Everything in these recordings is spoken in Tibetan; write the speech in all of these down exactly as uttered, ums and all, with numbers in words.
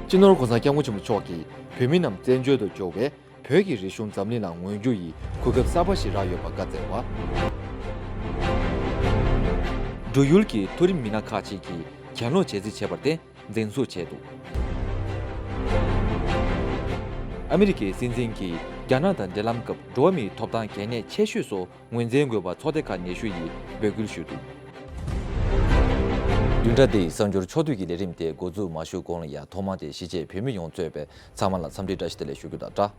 སྤྱི་ནོར་༸གོང་ས་༸སྐྱབས་མགོན་ཆེན་པོ་མཆོག་གིས་བོད་མི་རྣམས་བཙན་བྱོལ་དུ་འབྱོར་བའི་བོད་ཀྱི་རིག་གཞུང་འཛམ་གླིང་ལ་མངོན་འགྱུར་ཡི་གོ་སྐབས་གསར་པ་ཞིག་རག་ཡོད་པ་བཀའ་སྩལ་བ། འབྲུག་ཡུལ་གྱི་མཐོ་རིམ་མི་སྣ་ཁག་ཅིག་གིས་གྱེན་ལོག་བྱས་རྩིས་བྱས་པར་བརྟེན། འཛིན་བཟུང་བྱས་འདུག། ཨ་མི་རི་ཀའི་སྲིད་འཛིན་གྱིས་རྒྱ་ནག་དང་འབྲེལ་ལམ་སྐབས་འགྲོ་བ་མིའི་ཐོབ་ཐང་གལ་གནད་ཆེ་ཤོས་སུ་ངོས་འཛིན་དགོས་པ་ཚོགས་སྡེ་ཁག་ཉི་ཤུ་ཡིས་འབོད་སྐུལ་ཞུས་འདུག། བདུན་ཕྲག་འདིའི་གསར་འགྱུར་ཕྱོགས་བསྡུས་ཀྱི་ལས་རིམ་དེ་འགོ་འཛུགས་མ་ཞུས་གོང་ལ་ཡང་ཐོག་མར་དེ་གཞིས་བྱེས་བོད་མི་ཡོངས་གཙོས་པའི་ཚང་མ་ལ་འཚམས་འདྲི་བཀྲ་ཤིས་བདེ་ལེགས་ཞུ་རྒྱུ་དང་སྦྲགས།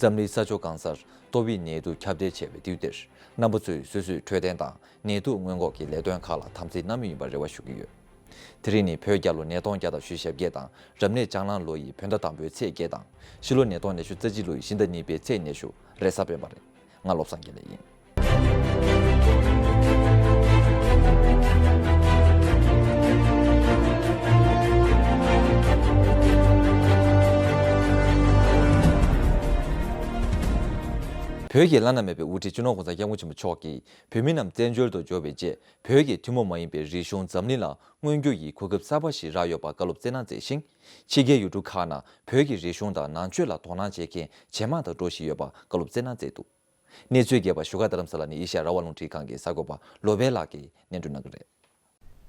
འཛམ་གླིང་ས་ཕྱོགས་གང་སར་ཏོག་དབྱིབས་ནད་དུག་ཁྱབ་གདལ་ཆེ་བའི་དུས་འདིར་རྣམ་པ་ཚོས་སོ་སོའི་འཕྲོད་བསྟེན་དང་ནད་དུག་སྔོན་འགོག་གི་ལས་དོན་ཁག་ལ་དམ་འཛིན་གནང་མུས་ཡིན་པར་རེ་བ་ཞུ་གི་ཡོད། དེ་རིང་ནི་བོད་རྒྱལ་ལོ་ཉིས་སྟོང་བརྒྱ་དང་བཞི་བཅུ་ཞེ་བརྒྱད་དང་རབ་གནས་ལྕགས་གླང་ལོ་ཡི་བོད་ཟླ་དང་པོའི་ཚེས་བརྒྱད་དང་ཕྱི་ལོ་ཉིས་སྟོང་ཉི་ཤུ་རྩ་གཅིག་ལོ་ཡི་ཕྱི་ཟླ་གཉིས་པའི་ཚེས་ཉི་ཤུ་རེས་གཟའ་སྤེན་པ་རེད། ང་བློ་བཟང་དགེ་ལེགས་ཡིན། བོད་ཀྱི་བླ་ན་མེད་པའི་དབུ་ཁྲིད་སྤྱི་ནོར་༸གོང་ས་༸སྐྱབས་མགོན་ཆེན་པོ་མཆོག་གིས་བོད་མི་རྣམས་བཙན་བྱོལ་དུ་འབྱོར་བའི་རྗེས། བོད་ཀྱི་ཐུན་མོང་མ་ཡིན་པའི་རིག་གཞུང་འཛམ་གླིང་ལ་མངོན་འགྱུར་ཡི་གོ་སྐབས་གསར་པ་ཞིག་རག་ཡོད་པར་བཀའ་སློབ་སྩལ་གནང་མཛད་ཅིང་། ཕྱི་རྒྱལ་ཡུལ་གྲུ་ཁག་ནང་བོད་ཀྱི་རིག་གཞུང་དང་ནང་ཆོས་ལ་དོ་སྣང་བྱེད་མཁན་ཇེ་མང་དུ་འགྲོ་བཞིན་ཡོད་པར་བཀའ་སློབ་སྩལ་གནང་མཛད་འདུག། གནས་ཚུལ་རྒྱས་པ་བཞུགས་སྒར་རྡ་རམ་ས་ལ་ནས་ཨེ་ཤ་ཡ་རང་དབང་རླུང་འཕྲིན་ཁང་གི་གསར་འགོད་པ་བློ་བྷེ་ལགས་ཀྱིས་སྙན་སྒྲོན་གནང་གི་རེད།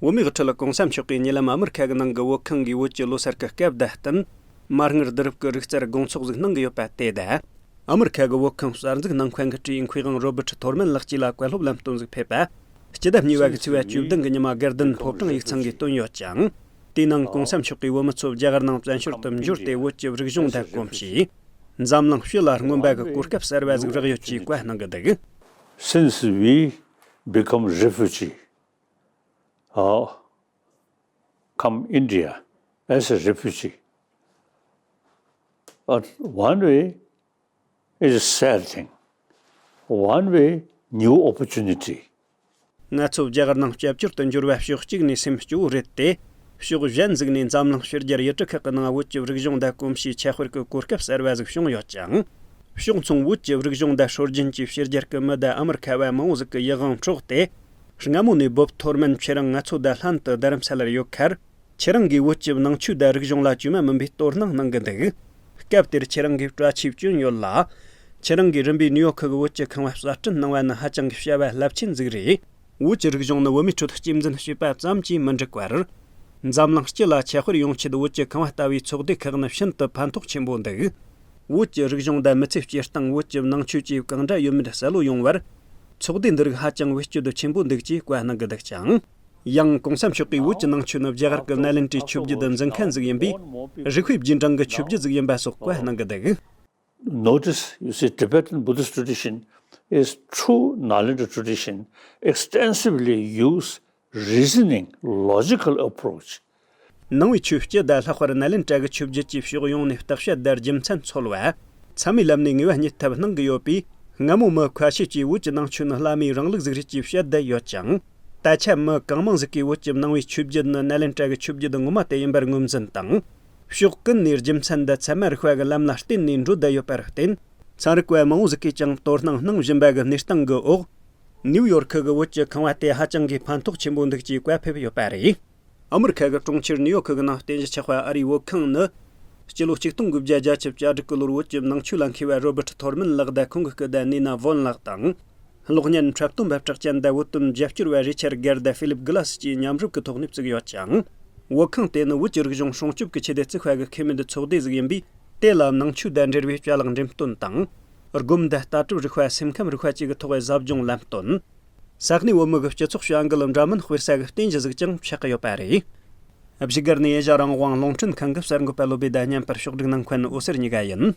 བོད་མིའི་དབུ་ཁྲིད་༸གོང་ས་མཆོག་གིས་ཉེ་ལམ་ཨ་མི་རི་ཁ་གི་ནང་གི་བོད་ཁང་གི་བོད་ཀྱི་ལོ་གསར་གྱི་སྐབས་དང་བསྟུན། མར་སྔར་བསྡུ་རུབ་ཀྱི་རིག་རྩལ་དགོང་ཚོགས་ཟིག་གནང་གི་ཡོད་པ་དེ་དང་། ཨ་མི་རི་ཁ་གི་བོད་ཁང་གསར་འཛུགས་གནང་མཁན་གྱི་ཀྲུའུ་ཨིན་མཁས་དབང་རོ་བྷར་ཊི་ཐོར་མན་ལགས་བཅས་ལ་བཀའ་སློབ་ལམ་སྟོན་ཟིག་ཕེབས་པ། སྤྱི་ཟླ་གཉིས་པ་གི་ཚེས་པ་བཅུ་བདུན་གྱི་ཉི་མ་དགའ་ལྡན་ཕོ་བྲང་ཡིག་ཚང་གིས་བཏོན་ཡོད་ཅིང་། དེའི་ནང་༸གོང་ས་མཆོག་གིས་བོད་མི་ཚོ་རྒྱ་གར་ནང་བཙན་བྱོལ་དུ་འབྱོར་ཏེ་བོད་ཀྱི་རིག་གཞུང་དང་གོམས་གཤིས། འཛམ་གླིང་སྤྱི་ལ་མངོན་པ་གི་གོ་སྐབས་གསར་བ་ཟིག་རག་ཡོད་ཅེས་བཀའ་གནང་གི་འདུག། Since we become refugee, uh, come India as a refugee, uh, one way is a sad thing, one way new opportunity. ང་ཚོ་རྒྱ་གར་ནང་སྐྱབས་བཅོལ་དུ་འབྱོར་བ་ཕྱོགས་གཅིག་ནས་སེམས་སྐྱོ་བོ་རེད་དེ། ཕྱོགས་གཞན་ཟིག་ནས་འཛམ་གླིང་ཕྱི་རྒྱལ་ཡུལ་གྲུ་ཁག་གི་ནང་བོད་ཀྱི་རིག་གཞུང་དང་གོམས་གཤིས་ཁྱད་དཔར་གྱི་གོ་སྐབས་གསར་བ་ཟིག་བྱུང་ཡོད་ཅིང་། ཕྱོགས་མཚུངས་བོད་ཀྱི་རིག་གཞུང་དང་སྲོལ་རྒྱུན་གྱིས་ཕྱི་རྒྱལ་གྱི་མི་དང་ཨ་མི་རི་ཁ་བ་མང་བོ་ཟིག་གི་ཡིད་དབང་འཕྲོག་སྟེ། སྔ་མོ་ནས་བོབ་ཐོར་མན་ཁྱེད་རང་ང་ཚོ་དང་ལྷན་དུ་རྡ་རམ་ས་ལར་ཡོད་ཁར། ཁྱེད་རང་གིས་བོད་ཀྱི་ནང་ཆོས་དང་རིག་གཞུང་ལ་བཅོས་མ་མིན་པའི་དོ་སྣང་གནང་གི་འདུག། སྐབས་དེར་ཁྱེད་རང་གིས་བཀྲ་ཤིས་བསྐྱོན་ཡོད་ལ། ཁྱེད་རང་གིས་རིམ་པས་ནིའུ་ཡོག་གི་བོད་ཀྱི་ཁང་བ་གསར་སྐྲུན་གནང་བ་ནི་ཧ་ཅང་གི་བྱ་བ་རླབས་ཆེན་ཟིག་རེད། བོད་ཀྱི་རིག་གཞུང་ནི་བོད་མིའི་ཁྲོད་གཅེས་འཛིན་བྱས་པ་ཙམ་གྱིས་མི་འགྲིག་པར། འཛམ་གླིང་སྤྱི་ལ་ཁྱད་དཔར་ཡོང་ཆེད་བོད་ཀྱི་ཁང་བ་ལྟ་བུའི་ཚོགས་སྡེ་ཁག་ནི་ཤིན་ཏུ་ཕན་ཐོགས་ཆེན་པོ་འདུག། བོད་ཀྱི་རིག་གཞུང་དང་མི་ཚེ་སྐྱེལ་སྟངས། བོད་ཀྱི་ནང་ཆོས་བཅས་གང་འདྲ་ཡོད་མེད་གསལ་བོ་ཡོང་བར། ཚོགས་སྡེ་འདི་རིགས་ཧ་ཅང་བེད་སྤྱོད་ཆེན་པོ་འདུག་ཅེས་བཀའ་གནང་གི་འདུག་ཅིང་། ཡང་༸གོང་ས་མཆོག་གིས་བོད་ཀྱི་ནང་ཆོས་ནི་རྒྱ་གར་གྱི་ནཱ་ལེནྡྲའི་ཆོས་བརྒྱུད་འཛིན་མཁན་ཟིག་ཡིན་པས། རིགས་པའི་རྗེས་འབྲང་གི་ཆོས་བརྒྱུད་ཟིག་ཡིན་པ་སོགས་བཀའ་གནང་གི་འདུག། Notice, you see, Tibetan Buddhist tradition is true Nalinda tradition, extensively use reasoning, logical approach. ནང་པའི་ཆོས་སྤྱི་དང་ལྷག་པར་ནཱ་ལེནྡྲ་གི་ཆོས་བརྒྱུད་ཀྱིས་ཕྱོགས་ཡོངས་ནས་བརྟག་དཔྱད་དང་རྒྱུ་མཚན་འཚོལ་བ། ཚད་མའི་ལམ་ནས་ངེས་པ་རྙེད་ཐབས་གནང་གི་ཡོད་པས། སྔ་མོ་མི་ཁ་ཤས་ཀྱིས་བོད་ཀྱི་ནང་ཆོས་ནི་བླ་མའི་རིང་ལུགས་ཟིག་རེད་ཅེས་བཤད་བསྡད་ཡོད་ཅིང་། ད་ཆ་མི་གང་མང་ཟིག་གིས་བོད་ཀྱི་ནང་པའི་ཆོས་བརྒྱུད་ནི་ནཱ་ལེནྡྲ་གི་ཆོས་བརྒྱུད་ངོ་མ་དེ་ཡིན་པར་ངོས་འཛིན་དང་། ཕྱོགས་ཀུན་ནས་རྒྱུ་མཚན་འདི་ཚད་མ་རིག་པ་གི་ལམ་ལ་བརྟེན་ནས་འགྲོ་བསྡད་ཡོད་པར་བརྟེན། ཚན་རིག་པ་མང་བོ་ཟིག་གིས་ཀྱང་དོ་སྣང་གནང་བཞིན་པ་གི་གནས་སྟངས་ཀྱི་འོག། ནིའུ་ཡོར་ཁི་གི་བོད་ཀྱི་ཁང་བ་དེ་ཧ་ཅང་གི་ཕན་ཐོགས་ཆེན་པོ་འདུག་ཅེས་བཀའ་ཕེབས་ཡོད་པ་རེད། ཨ་མི་རི་ཁ་གི་གྲོང་ཁྱེར་ནིའུ་ཡོག་ཁི་གི་ནང་རྟེན་གཞི་ཆགས་པ་ཨ་རིའི་བོད་ཁང་ནི། སྤྱི་ལོ་ཆིག་སྟོང་དགུ་བརྒྱ་བརྒྱད་ཅུ་གྱ་དྲུག་གི་ལོར་བོད་ཀྱི་ནང་ཆོས་ལ་མཁས་པ་རོ་བར་ཊི་ཐོར་མན་ལགས་དང་ཁོང་གི་སྐུ་ཟླ་ནི་ན་ཝོན་ལགས་དང་། གློག་བརྙན་འཁྲབ་སྟོན་པ་གྲགས་ཅན་དང་བོད་དོན་རྒྱབ་སྐྱོར་བ་རི་ཆར་གེར་དང་ཧྥི་ལིབ་གི་ལ་སི་བཅས་མཉམ་རུབ་ཀྱི་ཐོག་ནས་བཙུགས་ཡོད་ཅིང་། བོད་ཁང་དེ་ནི་བོད་ཀྱི་རིག་གཞུང་སྲུང་སྐྱོབ་ཀྱི་ཆེད་དུ་བཙུགས་པ་གི་ཁེ་མེད་ཚོགས་སྡེ་ཟིག་ཡིན་པས། དེ་ལ་ནང་ཆོས་དང་འབྲེལ་བའི་ཅ་ལག་འགྲེམས་སྟོན་དང་། སྒོམ་དང་ལྟ་གྲུབ་རིག་པ། སེམས་ཁམས་རིག་པ་བཅས་ཀྱི་ཐོག་ཟབ་སྦྱོང་ལམ་སྟོན། ས་གནས་བོད་མི་གི་སྤྱི་ཚོགས་བྱ་འགུལ་འདྲ་མིན་སྤེལ་ས་གི་རྟེན་གཞི་ཟིག་ཀྱང་ཆགས་ཀྱི་ཡོད་པ་རེད། བཞུགས་སྒར་ནས་ཨེ་ཤ་ཡ་རང་དབང་རླུང་འཕྲིན་ཁང་གི་གསར་འགོད་པ་བློ་བྷེ་དང་མཉམ་པར་ཕྱོགས་སྒྲིག་གནང་མཁན་འོད་ཟེར་གཉིས་ཀ་ཡིན།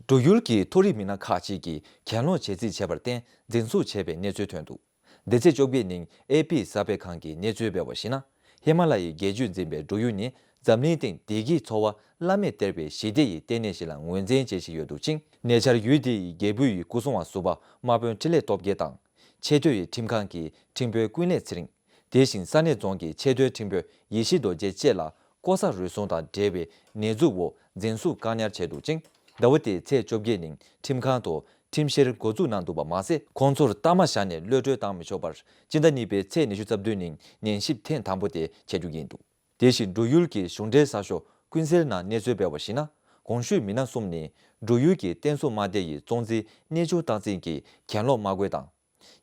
འབྲུག་ཡུལ་གྱི་མཐོ་རིམ་མི་སྣ་ཁག་ཅིག་གིས་གྱེན་ལོག་བྱེད་རྩིས་བྱས་པར་བརྟེན་འཛིན་བཟུང་བྱས་པའི་གནས་ཚུལ་ཐོན་འདུག། འདི་ཚེས་བཅོ་བརྒྱད་ཉིན་ཨེ་པི་གསར་སྤེལ་ཁང་གིས་གནས་ཚུལ་སྤེལ་བར་གཞིགས་ན། ཧི་མ་ལ་ཡའི་རྒྱལ་རྒྱུད་འཛིན་པའི་འབྲུག་ཡུལ་ནི་འཛམ་གླིང་སྟེང་བདེ་སྐྱིད་འཚོ་བ་བླ་མེད་སྟེར་བའི་ཞི་བདེ་ཡི་ལྟེ་གནས་ཤིག་ལ་ངོས་འཛིན་བྱེད་བཞིན་ཡོད་འདུག་ཅིང་། ཉེ་ཆར་ཡུལ་དེ་ཡི་རྒྱལ་པོ་ཡི་སྐུ་སྲུང་བ་ཟུར་པ་དམག་དཔོན་འཕྲིན་ལས་སྟོབས་རྒྱས་དང་། ཆེས་མཐོའི་ཁྲིམས་ཁང་གི་ཁྲིམས་དཔོན་ཀུན་ལེགས་ཚེ་རིང་། དེ་བཞིན་ས་གནས་རྫོང་གི་ཆེས་མཐོའི་ཁྲིམས་དཔོན་ཡེ་ཤེས་རྡོ་རྗེ་བཅས་ལ་ལྐོག་ཟ་རུལ་སུངས་དང་འབྲེལ་བའི་ཉེས་འཛུགས་འོག་འཛིན་བཟུང་བཀག་ཉར་བྱས་འདུག་ཅིང་། ཟླ་བ་འདིའི་ཚེས་བཅོ་བརྒྱད་ཉིན་ཁྲིམས་ཁང་དུ་ཁྲིམས་བཤེར་འགོ་འཛུགས་གནང་འདུག་པ་མ་ཟད། ཁོང་ཚོར་གཏའ་མ་བཞག་ནས་གློད་གྲོལ་བཏང་མི་ཆོག་པར་སྤྱི་ཟླ་གཉིས་པའི་ཚེས་ཉི་ཤུ་རྩ་བདུན་ཉིན་ཉན་ཞིབ་ཐེངས་དང་པོ་དེ་བྱེད་རྒྱུ་ཡིན་འདུག། དེ་བཞིན་འབྲུག་ཡུལ་གྱི་གཞུང་འབྲེལ་གསར་ཤོག་ ཀུན་གསལ་ནང་གནས་ཚུལ་སྤེལ་བར་གཞིགས་ན། གོང་ཞུས་མི་སྣ་གསུམ་ནི་འབྲུག་ཡུལ་གྱི་བསྟན་སྲུང་དམག་སྡེ་ཡི་གཙོ་འཛིན་གནས་ཆུང་སྟག་འཛིན་གྱི་གྱེན་ལོག་དམག་རྒོལ་དང་།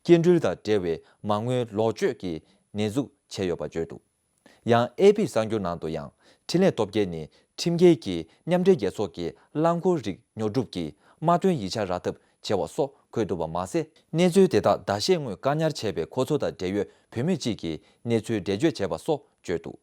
སྐྱིན་འགྲུལ་དང་འབྲེལ་བའི་མ་དངུལ་ལོག་སྤྱོད་ཀྱི་ཉེས་འཛུགས་བྱས་ཡོད་པ་བརྗོད་འདུག། ཡང་ཨེ་པི་གསར་འགྱུར་ནང་དུ་ཡང་འཕྲིན་ལས་སྟོབས་རྒྱལ་ནི་ཁྲིམས་འགལ་གྱིས་མཉམ་འབྲེལ་རྒྱལ་ཚོགས་ཀྱི་རླངས་འཁོར་རིགས་ཉོ་སྒྲུབ་ཀྱི་དམག་དོན་ཡིག་ཆ་རག་ཐབས་བྱས་པ་སོགས་འཁོད་འདུག་པ་མ་ཟད། གནས་ཚུལ་དེ་དག་ཟླ་ཤས་སྔོན་བཀག་ཉར་བྱས་པའི་ཁོ་ཚོ་དང་འབྲེལ་ཡོད་བུད་མེད་ཅིག་གིས་གནས་ཚུལ་འགྲེལ་བརྗོད་བྱས་པ་སོགས་བརྗོད་འདུག།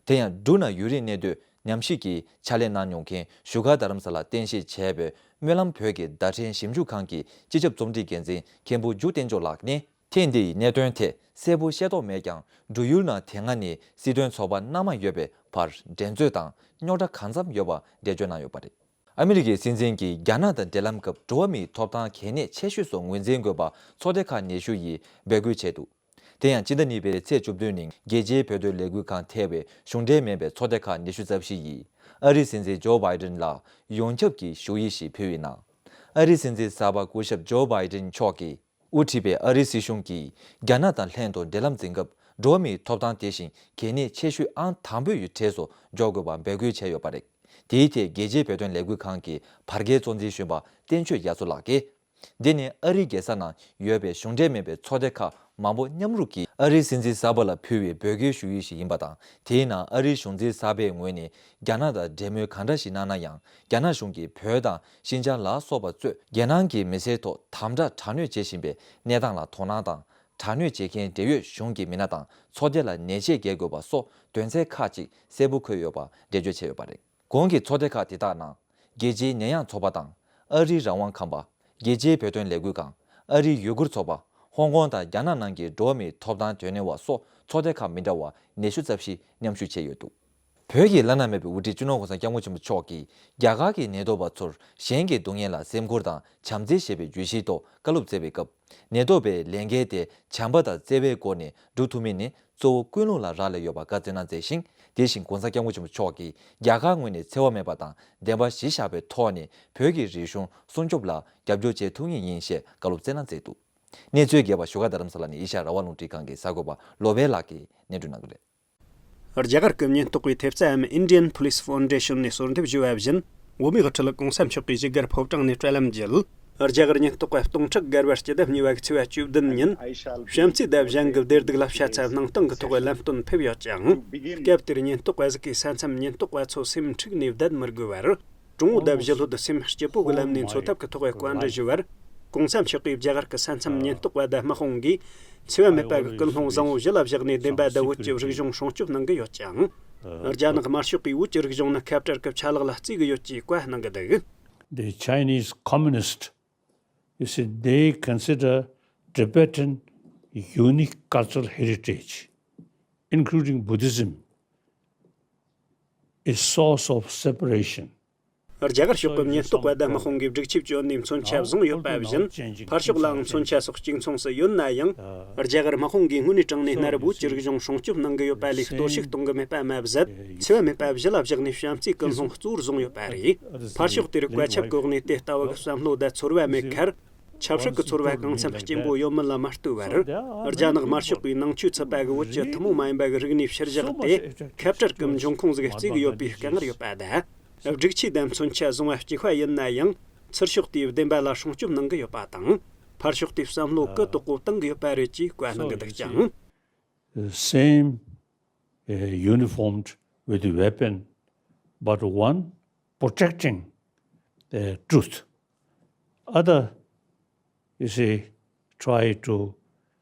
དེ་ཡང་འབྲུག་ནང་ཡུན་རིང་གནས་སྡོད་ཉམས་ཞིབ་ཀྱི་ཕྱག་ལས་གནང་མྱོང་མཁན་བཞུགས་སྒར་རྡ་རམ་ས་ལ་རྟེན་གཞི་བྱས་པའི་སྨོན་ལམ་བོད་ཀྱི་བརྡ་འཕྲིན་ཞིབ་འཇུག་ཁང་གི་སྤྱི་ཁྱབ་རྩོམ་སྒྲིག་འགན་འཛིན་མཁན་པོ་འཇུ་བསྟན་མཆོག་ལགས་ནས། ཐེངས་འདིའི་གནད་དོན་ཐད་གསལ་པོ་ཤེས་རྟོགས་མེད་ཀྱང་། འབྲུག་ཡུལ་ནང་དེ་སྔ་ནས་སྲིད་དོན་ཚོགས་པ་སྣ་མང་ཡོད་པའི་བར་འགྲན་རྩོད་དང་རྙོག་དྲ་གང་འཚམ་ཡོད་པ་འགྲེལ་བརྗོད་གནང་ཡོད་པ་རེད། ཨ་མི་རི་ཀའི་སྲིད་འཛིན་གྱིས་རྒྱ་ནག་དང་འབྲེལ་ལམ་སྐབས་འགྲོ་བ་མིའི་ཐོབ་ཐང་གལ་གནད་ཆེ་ཤོས་སུ་ངོས་འཛིན་དགོས་པ་ཚོགས་སྡེ་ཁག་ཉི་ཤུ་ཡིས་འབོད་སྐུལ་བྱས་འདུག། དེ་ཡང་སྤྱི་ཟླ་གཉིས་པའི་ཚེས་བཅུ་བདུན་ཉིན་རྒྱལ་སྤྱིའི་བོད་དོན་ལས་འགུལ་ཁང་ཐེ་བའི་གཞུང་འབྲེལ་མིན་པའི་ཚོགས་སྡེ་ཁག་ཉི་ཤུ་རྩ་བཞི་ཡིས་ཨ་རིའི་སྲིད་འཛིན་ཇོ་བྷའི་ཏིན་ལ་ཡོངས་ཁྱབ་ཀྱི་ཞུ་ཡིག་ཞིག་ཕུལ་བའི་ནང་། ཨ་རིའི་སྲིད་འཛིན་གསར་པ་སྐུ་ཞབས་ཇོ་བྷའི་ཏིན་མཆོག་གིས་དབུ་ཁྲིད་པའི་ཨ་རིའི་སྲིད་གཞུང་གིས་རྒྱ་ནག་དང་ལྷན་དུ་འབྲེལ་ལམ་འཛིན་སྐབས་འགྲོ་བ་མིའི་ཐོབ་ཐང་དེ་བཞིན་གལ་གནད་ཆེ་ཤོས་ཨང་དང་པོའི་གྲས་སུ་འཇོག་དགོས་པ་འབོད་སྐུལ་བྱས་ཡོད་པ་རེད། དེའི་ཐད་རྒྱལ་སྤྱིའི་བོད་དོན་ལས་འགུལ་ཁང་གི་བར་བརྒལ་གཙོ་འཛིན་གཞོན་པ་བསྟན་ཆོས་རྒྱ་མཚོ་ལགས་ཀྱིས། འདི་ནི་ཨ་རིའི་རྒྱལ་ས་ནང་ཡོད་པའི་གཞུང་འབྲེལ་མིན་པའི་ཚོགས་སྡེ་ཁག་མང་པོ་མཉམ་རུབ་ཀྱིས་ཨ་རིའི་སྲིད་འཛིན་གསར་པ་ལ་ཕུལ་བའི་འབོད་སྐུལ་ཞུ་ཡིག་ཞིག་ཡིན་པ་དང་། དེའི་ནང་ཨ་རིའི་གཞུང་འཛིན་གསར་པའི་ངོས་ནས་རྒྱ་ནག་དང་འབྲེལ་མོལ་གང་འདྲ་ཞིག་གནང་ན་ཡང་། རྒྱ་ནག་གཞུང་གིས་བོད་དང་ཤིན་ཅང་ལ་སོགས་པ་གཙོས་རྒྱལ་ནང་གི་མི་སེར་ཐོག་དམ་དྲག་དྲག་གནོན་བྱེད་བཞིན་པའི་གནས་སྟངས་ལ་དོ་སྣང་དང་། དྲག་གནོན་བྱེད་མཁན་འབྲེལ་ཡོད་གཞུང་གི་མི་སྣ་དང་ཚོགས་སྡེ་ལ་ནན་བཤད་རྒྱག་དགོས་པ་སོགས་དོན་ཚན་ཁག་ཅིག་གསལ་པོ་འཁོད་ཡོད་པ་འགྲེལ་བརྗོད་བྱས་ཡོད་པ་རེད། གོང་གི་ཚོགས་སྡེ་ཁག་དེ་དག་ནང་། རྒྱལ་སྤྱིའི་ཉེས་ཡངས་ཚོགས་པ་དང་། ཨ་རིའི་རང་དབང་ཁང་པ། རྒྱལ་སྤྱིའི་བོད་དོན་ལས་འགུལ་ཁང་། ཨ་རིའི་ཡུ་གུར་ཚོགས་པ། ཧོང་ཀོང་དང་རྒྱ་ནག་ནང་གི་འགྲོ་བ་མིའི་ཐོབ་ཐང་དོན་གཉེར་བ་སོགས་ཚོགས་སྡེ་ཁག་མི་འདྲ་བ་ཉི་ཤུ་རྩ་བཞི་མཉམ་ཞུགས་བྱས་ཡོད་འདུག། བོད་ཀྱི་བླ་ན་མེད་པའི་དབུ་ཁྲིད་སྤྱི་ནོར་གོང་ས་སྐྱབས་མགོན་ཆེན་པོ་མཆོག་གིས་རྒྱ་གར་གྱི་ཉེན་རྟོག་པ་ཚོར་གཞན་གྱི་སྡུག་བསྔལ་ལ་སེམས་ཁུར་དང་བྱམས་བརྩེ་ཞེས་པའི་བརྗོད་གཞིའི་ཐོག་བཀའ་སློབ་སྩལ་བའི་སྐབས། ཉེན་རྟོག་པའི་ལས་འགན་དེ་བྱམས་པ་དང་བརྩེ་བའི་སྒོ་ནས་སྒྲུབ་ཐུབ་མིན་ནི་གཙོ་བོ་ཀུན་སློང་ལ་རག་ལས་ཡོད་པ་བཀའ་སྩལ་གནང་མཛད་ཅིང་། དེ་བཞིན་གོང་ས་སྐྱབས་མགོན་ཆེན་པོ་མཆོག་གིས་རྒྱ་གར་ངོས་ནས་འཚེ་བ་མེད་པ་དང་བདེན་པ་གཞི་བཞག་པའི་ཐོག་ནས་བོད་ཀྱི་རིག་གཞུང་སྲུང་སྐྱོབ་ལ་རྒྱབ་སྐྱོར་བྱེད་ཐུབ་ངེས་ཡིན་ཞེས་བཀའ་སློབ་སྩལ་གནང་མཛད་འདུག། གནས་ཚུལ་རྒྱས་པ་བཞུགས་སྒར་རྡ་རམ་ས་ལ་ནས་ཨེ་ཤ་ཡ་རང་དབང་རླུང་འཕྲིན་ཁང་གི་གསར་འགོད་པ་བློ་བྷེ་ལགས་ཀྱིས་སྙན་སྒྲོན་གནང་གི་རེད། རྒྱ་གར་གྱི་ཉེན་རྟོག་པའི་ཐེབས་རྩ་འམ་Indian Police Foundation ནས་གསོལ་འདེབས་ཞུས་པ་བཞིན། བོད་མིའི་དབུ་ཁྲིད་གོང་ས་མཆོག་གིས་བཞུགས་སྒར་ཕོ་བྲང་ནས་སྤྲོ་ལམ་བརྒྱུད། རྒྱ་གར་ཉེན་རྟོག་པ་སྟོང་ཕྲག་བརྒལ་བར་སྤྱི་ཟླ་གཉིས་པ་གི་ཚེས་པ་བཅུ་བདུན་ཉིན། བྱམས་བརྩེ་དང་གཞན་གྱི་བདེ་སྡུག་ལ་ཤ་ཚ་གནང་སྟངས་ཀྱི་ཐོག་ལམ་སྟོན་ཕེབས་ཡོད་ཅིང་། སྐབས་དེར་ཉེན་རྟོག་པ་ཟིག་གིས་ས་མཚམས་ཉེན་རྟོག་པ་ཚོ་སེམས་འཁྲུགས་ནས་བསྡད་མི་དགོས་པར། གྲོང་བོ་དང་ཞི་ལྷོད་དུ་སེམས་སྐྱིད་པོ་གི་ལམ་ནས་འཚོ་ཐབས་ཀྱི་ཐོག་བཀའ་འདྲི་ཞུས་པར། གོང་ས་མཆོག་གིས་རྒྱ་གར་གྱི་ས་མཚམས་ཉེན་རྟོག་པ་དང་དམག་དཔུང་གིས་འཚེ་བ་མེད་པ་གི་ཀུན་སློང་བཟང་བོ་གཞི་ལ་བཞག་ནས་བདེན་པ་དང་བོད་ཀྱི་རིག་གཞུང་སྲུང་སྐྱོབ་གནང་གི་ཡོད་ཅིང་། རྒྱ་ནག་དམར་ཤོག་གིས་བོད་ཀྱི་རིག་གཞུང་ནི་ཁ་བྲལ་གྱི་ཆ་ལག་ལ་བརྩི་གི་ཡོད་ཅེས་བཀའ་གནང་གི་འདུག། The Chinese communist, you see, they consider Tibetan unique cultural heritage, including Buddhism, a source of separation. རྒྱ་གར་ཕྱོགས་ཀྱི་ཉེན་རྟོག་པ་དང་དམག་དཔུང་གིས་སྒྲིག་ཆས་བཅོས་ནས་མཚོན་ཆ་བཟུང་ཡོད་པ་བཞིན། ཕར་ཕྱོགས་ལའང་མཚོན་ཆ་སོགས་གཅིག་མཚུངས་སུ་ཡོད་ན་ཡང་། རྒྱ་གར་དམག་དཔུང་གིས་དངོས་གནས་དྲང་གནས་སྔར་བོད་ཀྱི་རིག་གཞུང་སྲུང་སྐྱོབ་གནང་གི་ཡོད་པ་ལས་གཏོར་བཤིག་གཏོང་གི་མེད་པ་མ་ཟད། འཚེ་བ་མེད་པ་གཞི་ལ་བཞག་ནས་བྱམས་བརྩེའི་ཀུན་སློང་གཙོ་བོར་བཟུང་ཡོད་པ་རེད། ཕར་ཕྱོགས་དེར་བཀའ་ཁྱབ་གི་འོག་ནས་དེ་ལྟ་བུ་གི་བསམ་བློ་དང་ཚོར་བ་མེད་ཁར། ཆབ་སྲིད་ཀྱི་ཚོར་བ་གང་འཚམ་སྐྱེན་པོ་ཡོད་མིན་ལ་མ་ལྟོས་པར། རྒྱ་ནག་དམར་ཤོག་གིས་ནང་ཆོས་ཚུད་པ་གི་བོད་ཀྱི་ཐུན་མོང་མ་ཡིན་པ་གི་རིག་གནས་ཕྱིར་བཞག་སྟེ། ཁ་བྲལ་གྱི་འབྱུང་ཁུངས་ཟིག་བརྩི་གི་ཡོད་པའི་དཀའ་ངལ་ཡོད་པ་དང་། སྒྲིག་ཆས་དང་མཚོན་ཆ་བཟུང་བ་གཅིག་པ་ཡིན་ན་ཡང་། ཚུར་ཕྱོགས་དེའི་བདེན་པ་ལ་སྲུང་སྐྱོབ་གནང་གི་ཡོད་པ་དང་། ཕར་ཕྱོགས་དེའི་བསམ་བློ་གུ་དོག་པོ་བཏང་གི་ཡོད་པ་རེད་ཅེས་བཀའ་གནང་གི་འདུག་ཅིང་། Same, uh, uniformed with the weapon, but one protecting the truth. Other, you see, try to,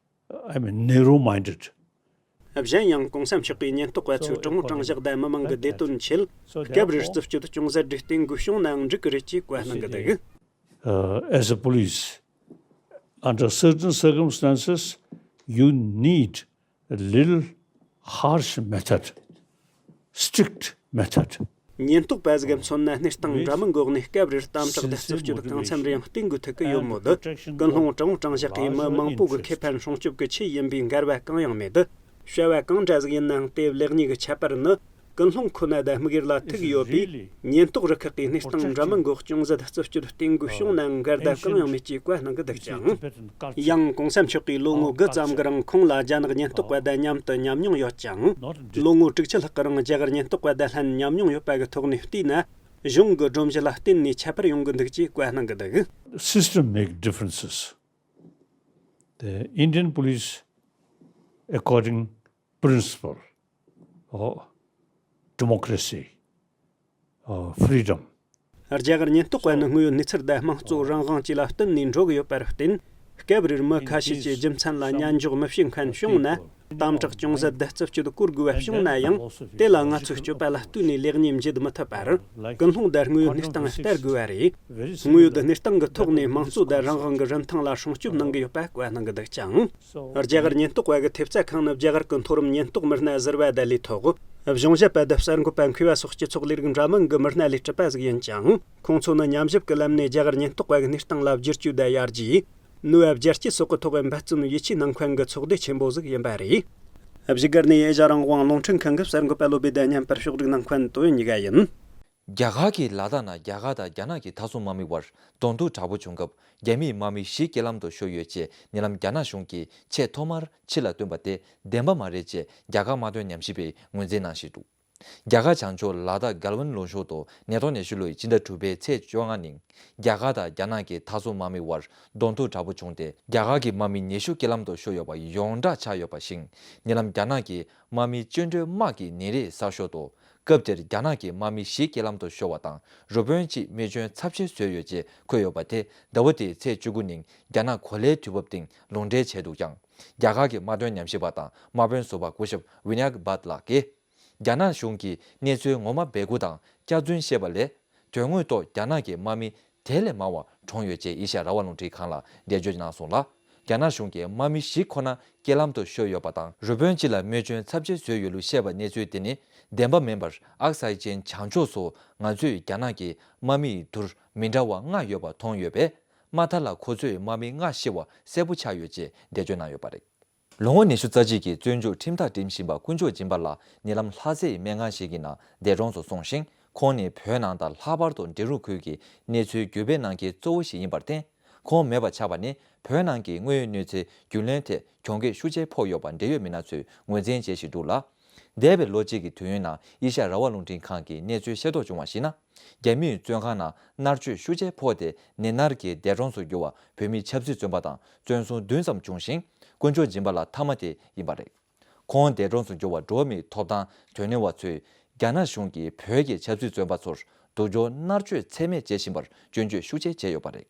I mean, narrow-minded. གཞན་ཡང་གོང་ས་མཆོག་གིས་ཉེན་རྟོག་པ་ཚོས་དྲང་པོ་དྲང་བཞག་དང་མི་མང་གི་བདེ་དོན་ཆེད། སྐབས་རེར་རྩུབ་སྤྱོད་བཅོས་ཟད་སྒྲིག་བསྟེན་དགོས་བྱུང་ནའང་འགྲིག་གི་རེད་ཅེས་བཀའ་གནང་གི་འདུག། Uh, as a police, under certain circumstances, you need a little harsh method, strict method. ཉེན་རྟོག་པ་ཟིག་མཚོན་ན། གནས་སྟངས་འདྲ་མིན་འགོག་ནས་སྐབས་རེར་དམ་དྲག་དང་རྩུབ་སྤྱོད་གང་འཚམ་རེ་ཡང་བསྟེན་དགོས་ཐུག་གི་ཡོད་མོད། ཀུན་སློང་དྲང་པོ་དྲང་བཞག་གིས་མི་མང་པོ་གི་ཁེ་ཕན་སྲུང་སྐྱོབ་ཀྱི་ཆེད་ཡིན་པའི་འགལ་བ་གང་ཡང་མེད། བྱ་བ་གང་འདྲ་ཟིག་ཡིན་ནའང་དེ་ལེགས་ཉེས་ཀྱི་ཁྱད་པར་ནི། ཀུན་སློང་ཁོ་ན་དང་དམིགས་ཡུལ་ལ་ཐུག་ཡོད་པས། ཉེན་རྟོག་རུ་ཁག་གིས་གནས་སྟངས་འདྲ་མིན་འགོག་གཅོང་མཛད་རྩུབ་སྤྱོད་བརྟན་པོའི་བྱུང་ན་འགལ་ཟླ་གང་ཡང་མེད་ཅེས་བཀའ་གནང་གི་འདུག་ཅིང་། ཡང་གོང་ས་མཆོག་གིས་ལོ་ངོ་དགུ་ཙམ་གྱི་རིང་ཁོང་ལ་རྒྱ་ནག་ཉེན་རྟོག་པ་དང་མཉམ་དུ་ཉམས་མྱོང་ཡོད་ཅིང་། ལོ་ངོ་དྲུག་ཅུ་ལྷག་གི་རིང་རྒྱ་གར་ཉེན་རྟོག་པ་དང་ལྷན་ཉམས་མྱོང་ཡོད་པ་གི་ཐོག་ནས་བལྟས་ན། གཞུང་གི་སྒྲོམ་གཞི་ལ་བརྟེན་ནས་ཁྱད་པར་ཡོང་གི་འདུག་ཅེས་བཀའ་གནང་གི་འདུག། System make differences. The Indian police, according principle of democracy, uh, freedom. རྒྱ་གར་ཉེན་རྟོག་པ་ནི་དངོས་ཡོད་གནས་ཚུལ་དང་དམངས་གཙོ་རང་དབང་བཅས་ལ་བསྟུན་ནས་འགྲོ་གི་ཡོད་པར་བརྟེན། སྐབས་རེར་མི་ཁ་ཤས་ཀྱིས་རྒྱུ་མཚན་ལ་ཉན་འཇོག་མི་བྱེད་མཁན་བྱུང་ན། དམ་དྲག་ཅུང་ཟད་བརྡ་རྩུབ་སྤྱོད་གོ་དགོས་པ་བྱུང་ན་ཡང་། དེ་ལ་ང་ཚོའི་སྤྱོད་པ་ལ་ལྟོས་ནས་ལེགས་ཉེས་འབྱེད་མི་ཐུབ་པར། ཀུན་སློང་དང་དངོས་ཡོད་གནས་སྟངས་བལྟ་དགོས་པ་རེད། དངོས་ཡོད་གནས་སྟངས་ཀྱི་ཐོག་ནས་དམངས་གཙོ་དང་རང་དབང་གི་རིན་ཐང་ལ་སྲུང་སྐྱོབ་གནང་གི་ཡོད་པ་བཀའ་གནང་གི་འདུག་ཅིང་། རྒྱ་གར་ཉེན་རྟོག་པ་གི་ཐེབས་རྩ་ཁང་ནི་རྒྱ་གར་གྱི་མཐོ་རིམ་ཉེན་རྟོག་མི་སྣ་ཟུར་པ་བསྡད་ལས་ཐོག་གཞུང་ཞབས་པ་དང་གསར་འགོད་པ་མཁས་པ་སོགས་སྤྱི་ཚོགས་ལས་རིགས་འདྲ་མིན་གྱི་མི་སྣ་ལས་གྲུབ་པ་ཟིག་ཡིན་ཅིང་། ཁོང་ཚོ་ནི་ཉམས་ཞིབ་ཀྱི་ལམ་ནས་རྒྱ་གར་ཉེན་རྟོག་པ་གི་གནས་སྟངས་ལ་བསྒྱུར་བཅོས་དང་ཡར་རྒྱས། ནུས་པ་བརྒྱ་སྐྱེད་སོགས་ཀྱི་ཐོག་འབད་བརྩོན་ཡིད་ཆེས་གནང་མཁན་གྱི་ཚོགས་སྡེ་ཆེན་པོ་ཟིག་ཡིན་པ་རེད། བཞུགས་སྒར་ནས་ཨེ་ཤ་རང་དབང་རླུང་འཕྲིན་ཁང་གི་གསར་འགོད་པ་བློ་བྷེ་དང་མཉམ་པར་ཕྱོགས་སྒྲིག་གནང་མཁན་དོན་གཉིས་ཀ་ཡིན། རྒྱ་གར་གྱིས་ལ་དྭགས་ནང་རྒྱ་གར་དང་རྒྱ་ནག་གི་མཐའ་སྲུང་དམག་མི་བར་གདོང་ཐུག་དྲག་པོ་བྱུང་སྐབས། རྒྱ་མིས་དམག་མི་བཞི་རྐྱེན་ལམ་དུ་ཤོར་ཡོད་ཅེས་ཉེ་ལམ་རྒྱ་ནག་གཞུང་གིས་ཆེས་ཐོག་མར་ཕྱི་ལ་བཏོན་པ་དེ་བདེན་པ་མ་རེད་ཅེས་རྒྱ་གར་དམག་དོན་ཉམས་ཞིབ་པས་ངོས་འཛིན་གནང་བཞིན་འདུག། རྒྱ་གར་བྱང་ཕྱོགས་ལ་དྭགས་གལ་ཝན་ལུང་གཤོང་དུ་ཉིས་སྟོང་ཉི་ཤུ་ལོའི་སྤྱི་ཟླ་དྲུག་པའི་ཚེས་བཅོ་ལྔ་ཉིན། རྒྱ་གར་དང་རྒྱ་ནག་གི་མཐའ་སྲུང་དམག་མི་བར་གདོང་ཐུག་དྲག་པོ་བྱུང་སྟེ། རྒྱ་གར་གྱི་དམག་མི་ཉི་ཤུ་རྐྱེན་ལམ་དུ་ཤོར་ཡོད་པ་ཡོངས་གྲགས་ཆགས་ཡོད་པ་བཞིན། ཉེ་ལམ་རྒྱ་ནག་གི་དམག་མི་བཅིངས་འགྲོལ་དམག་གི་ཉིན་རེའི་གསར་ཤོག་ཏུ། སྐབས་དེར་རྒྱ་ནག་གི་དམག་མི་བཞི་རྐྱེན་ལམ་དུ་ཤོར་བ་དང་། རུ་དཔོན་གཅིག་རྨས་སྐྱོན་ཚབས་ཆེན་བཟོས་ཡོད་ཅེས་འཁོད་ཡོད་པ་དེ། ཟླ་བ་འདིའི་ཚེས་བཅུ་དགུ་ཉིན་རྒྱ་ནག་གོ་ལའི་དུས་བབ་སྟེང་ལུང་འདྲེན་བྱས་འདུག་ཀྱང་། རྒྱ་གར་གྱི་དམག་དོན་ཉམས་ཞིབ་པ་དང་དམག་དཔོན་ཟུར་པ་སྐུ་ཞབས་ཝི་ནཱ་ཡག་བྷཊ་ལགས་ཀྱིས། རྒྱ་ནག་གཞུང་གིས་གནས་ཚུལ་ངོ་མ་སྦས་སྐུང་དང་སྐྱག་རྫུན་བཤད་པ་ལས། དོན་དངོས་ཐོག་རྒྱ་ནག་གི་དམག་མི་དེ་ལས་མང་བ་གྲོངས་ཡོད་ཅེས་ཨེ་ཤ་ཡ་རང་དབང་རླུང་འཕྲིན་ཁང་ལ་འགྲེལ་བརྗོད་གནང་སོང་ལ། རྒྱ་ནག་གཞུང་གིས་དམག་མི་བཞི་ཁོ་ན་རྐྱེན་ལམ་དུ་ཤོར་ཡོད་པ་དང་། རུ་དཔོན་གཅིག་ལ་རྨས་སྐྱོན་ཚབས་ཆེན་བཟོས་ཡོད་ལུགས་བཤད་པ་གནས་ཚུལ་དེ་ནི་བདེན་པ་མིན་པར། ཨག་སའི་ཅན་བྱང་ཕྱོགས་སུ་ང་ཚོས་རྒྱ་ནག་གི་དམག་མི་ཡི་དུར་མི་འདྲ་བ་ལྔ་ཡོད་པ་མཐོང་ཡོད་པས། མ་མཐའ་ལ་ཁོ་ཚོས་དམག་མི་ལྔ་ཤི་བ་གསལ་པོ་ཆགས་ཡོད་ཅེས་འགྲེལ་བརྗོད་གནང་ཡོད་པ་རེད། ལོ་ངོ་ཉི་ཤུ་རྩ་གཅིག་གི་བཙོན་འཇུག་ཁྲིམས་ཐག་འགྲིམ་བཞིན་པ་དཀོན་མཆོག་སྦྱིན་པ་ལགས་ཉེ་ལམ་ལྷ་སའི་སྨན་ཁང་ཞིག་གི་ནང་འདས་གྲོངས་སུ་སོང་ཞིང་། ཁོང་ནི་བོད་ནང་དང་ལྷག་པར་དུ་འབྲི་རུ་ཁུལ་གྱི་གནས་ཚུལ་བརྒྱུད་སྤེལ་གནང་མཁན་གཙོ་བོ་ཞིག་ཡིན་པར་བརྟེན། ཁོང་མེད་པ་ཆགས་པ་ནི་བོད་ནང་གི་དངོས་ཡོད་གནས་ཚུལ་རྒྱུས་ལོན་ཐད་གྱོང་གུད་ཤུགས་ཆེ་ཕོག་ཡོད་པ་འབྲེལ་ཡོད་མི་སྣ་ཚོས་ངོས་འཛིན་བྱེད་བཞིན་འདུག་ལ། འདས་པའི་ལོ་གཅིག་གི་དུས་ཡུན་ནང་ཨེ་ཤ་ཡ་རང་དབང་རླུང་འཕྲིན་ཁང་གིས་གནས་ཚུལ་ཤེས་རྟོགས་བྱུང་བར་གཞིགས་ན། རྒྱ་མིའི་བཙོན་ཁང་ནང་མནར་གཅོད་ཤུགས་ཆེ་ཕོག་སྟེ་ནད་མནར་གྱིས་འདས་གྲོངས་སུ་གྱུར་བ་བོད་མི་ཆབ་སྲིད་བཙོན་པ་དང་བཙོན་སྲུང་བདུན་ཙམ་བྱུང་ཞིང་། དཀོན་མཆོག་སྦྱིན་པ་ལགས་མཐའ་མ་དེ་ཡིན་པ་རེད། ཁོང་འདས་གྲོངས་སུ་གྱུར་བ་འགྲོ་བ་མིའི་ཐོབ་ཐང་དོན་གཉེར་བ་ཚོས་རྒྱ་ནག་གཞུང་གིས་བོད་ཀྱི་ཆབ་སྲིད་བཙོན་པ་ཚོར་སྡུག་སྦྱོང་མནར་གཅོད་ཚད་མེད་བྱེད་བཞིན་པར་སྐྱོན་བརྗོད་ཤུགས་ཆེ་བྱས་ཡོད་པ་རེད།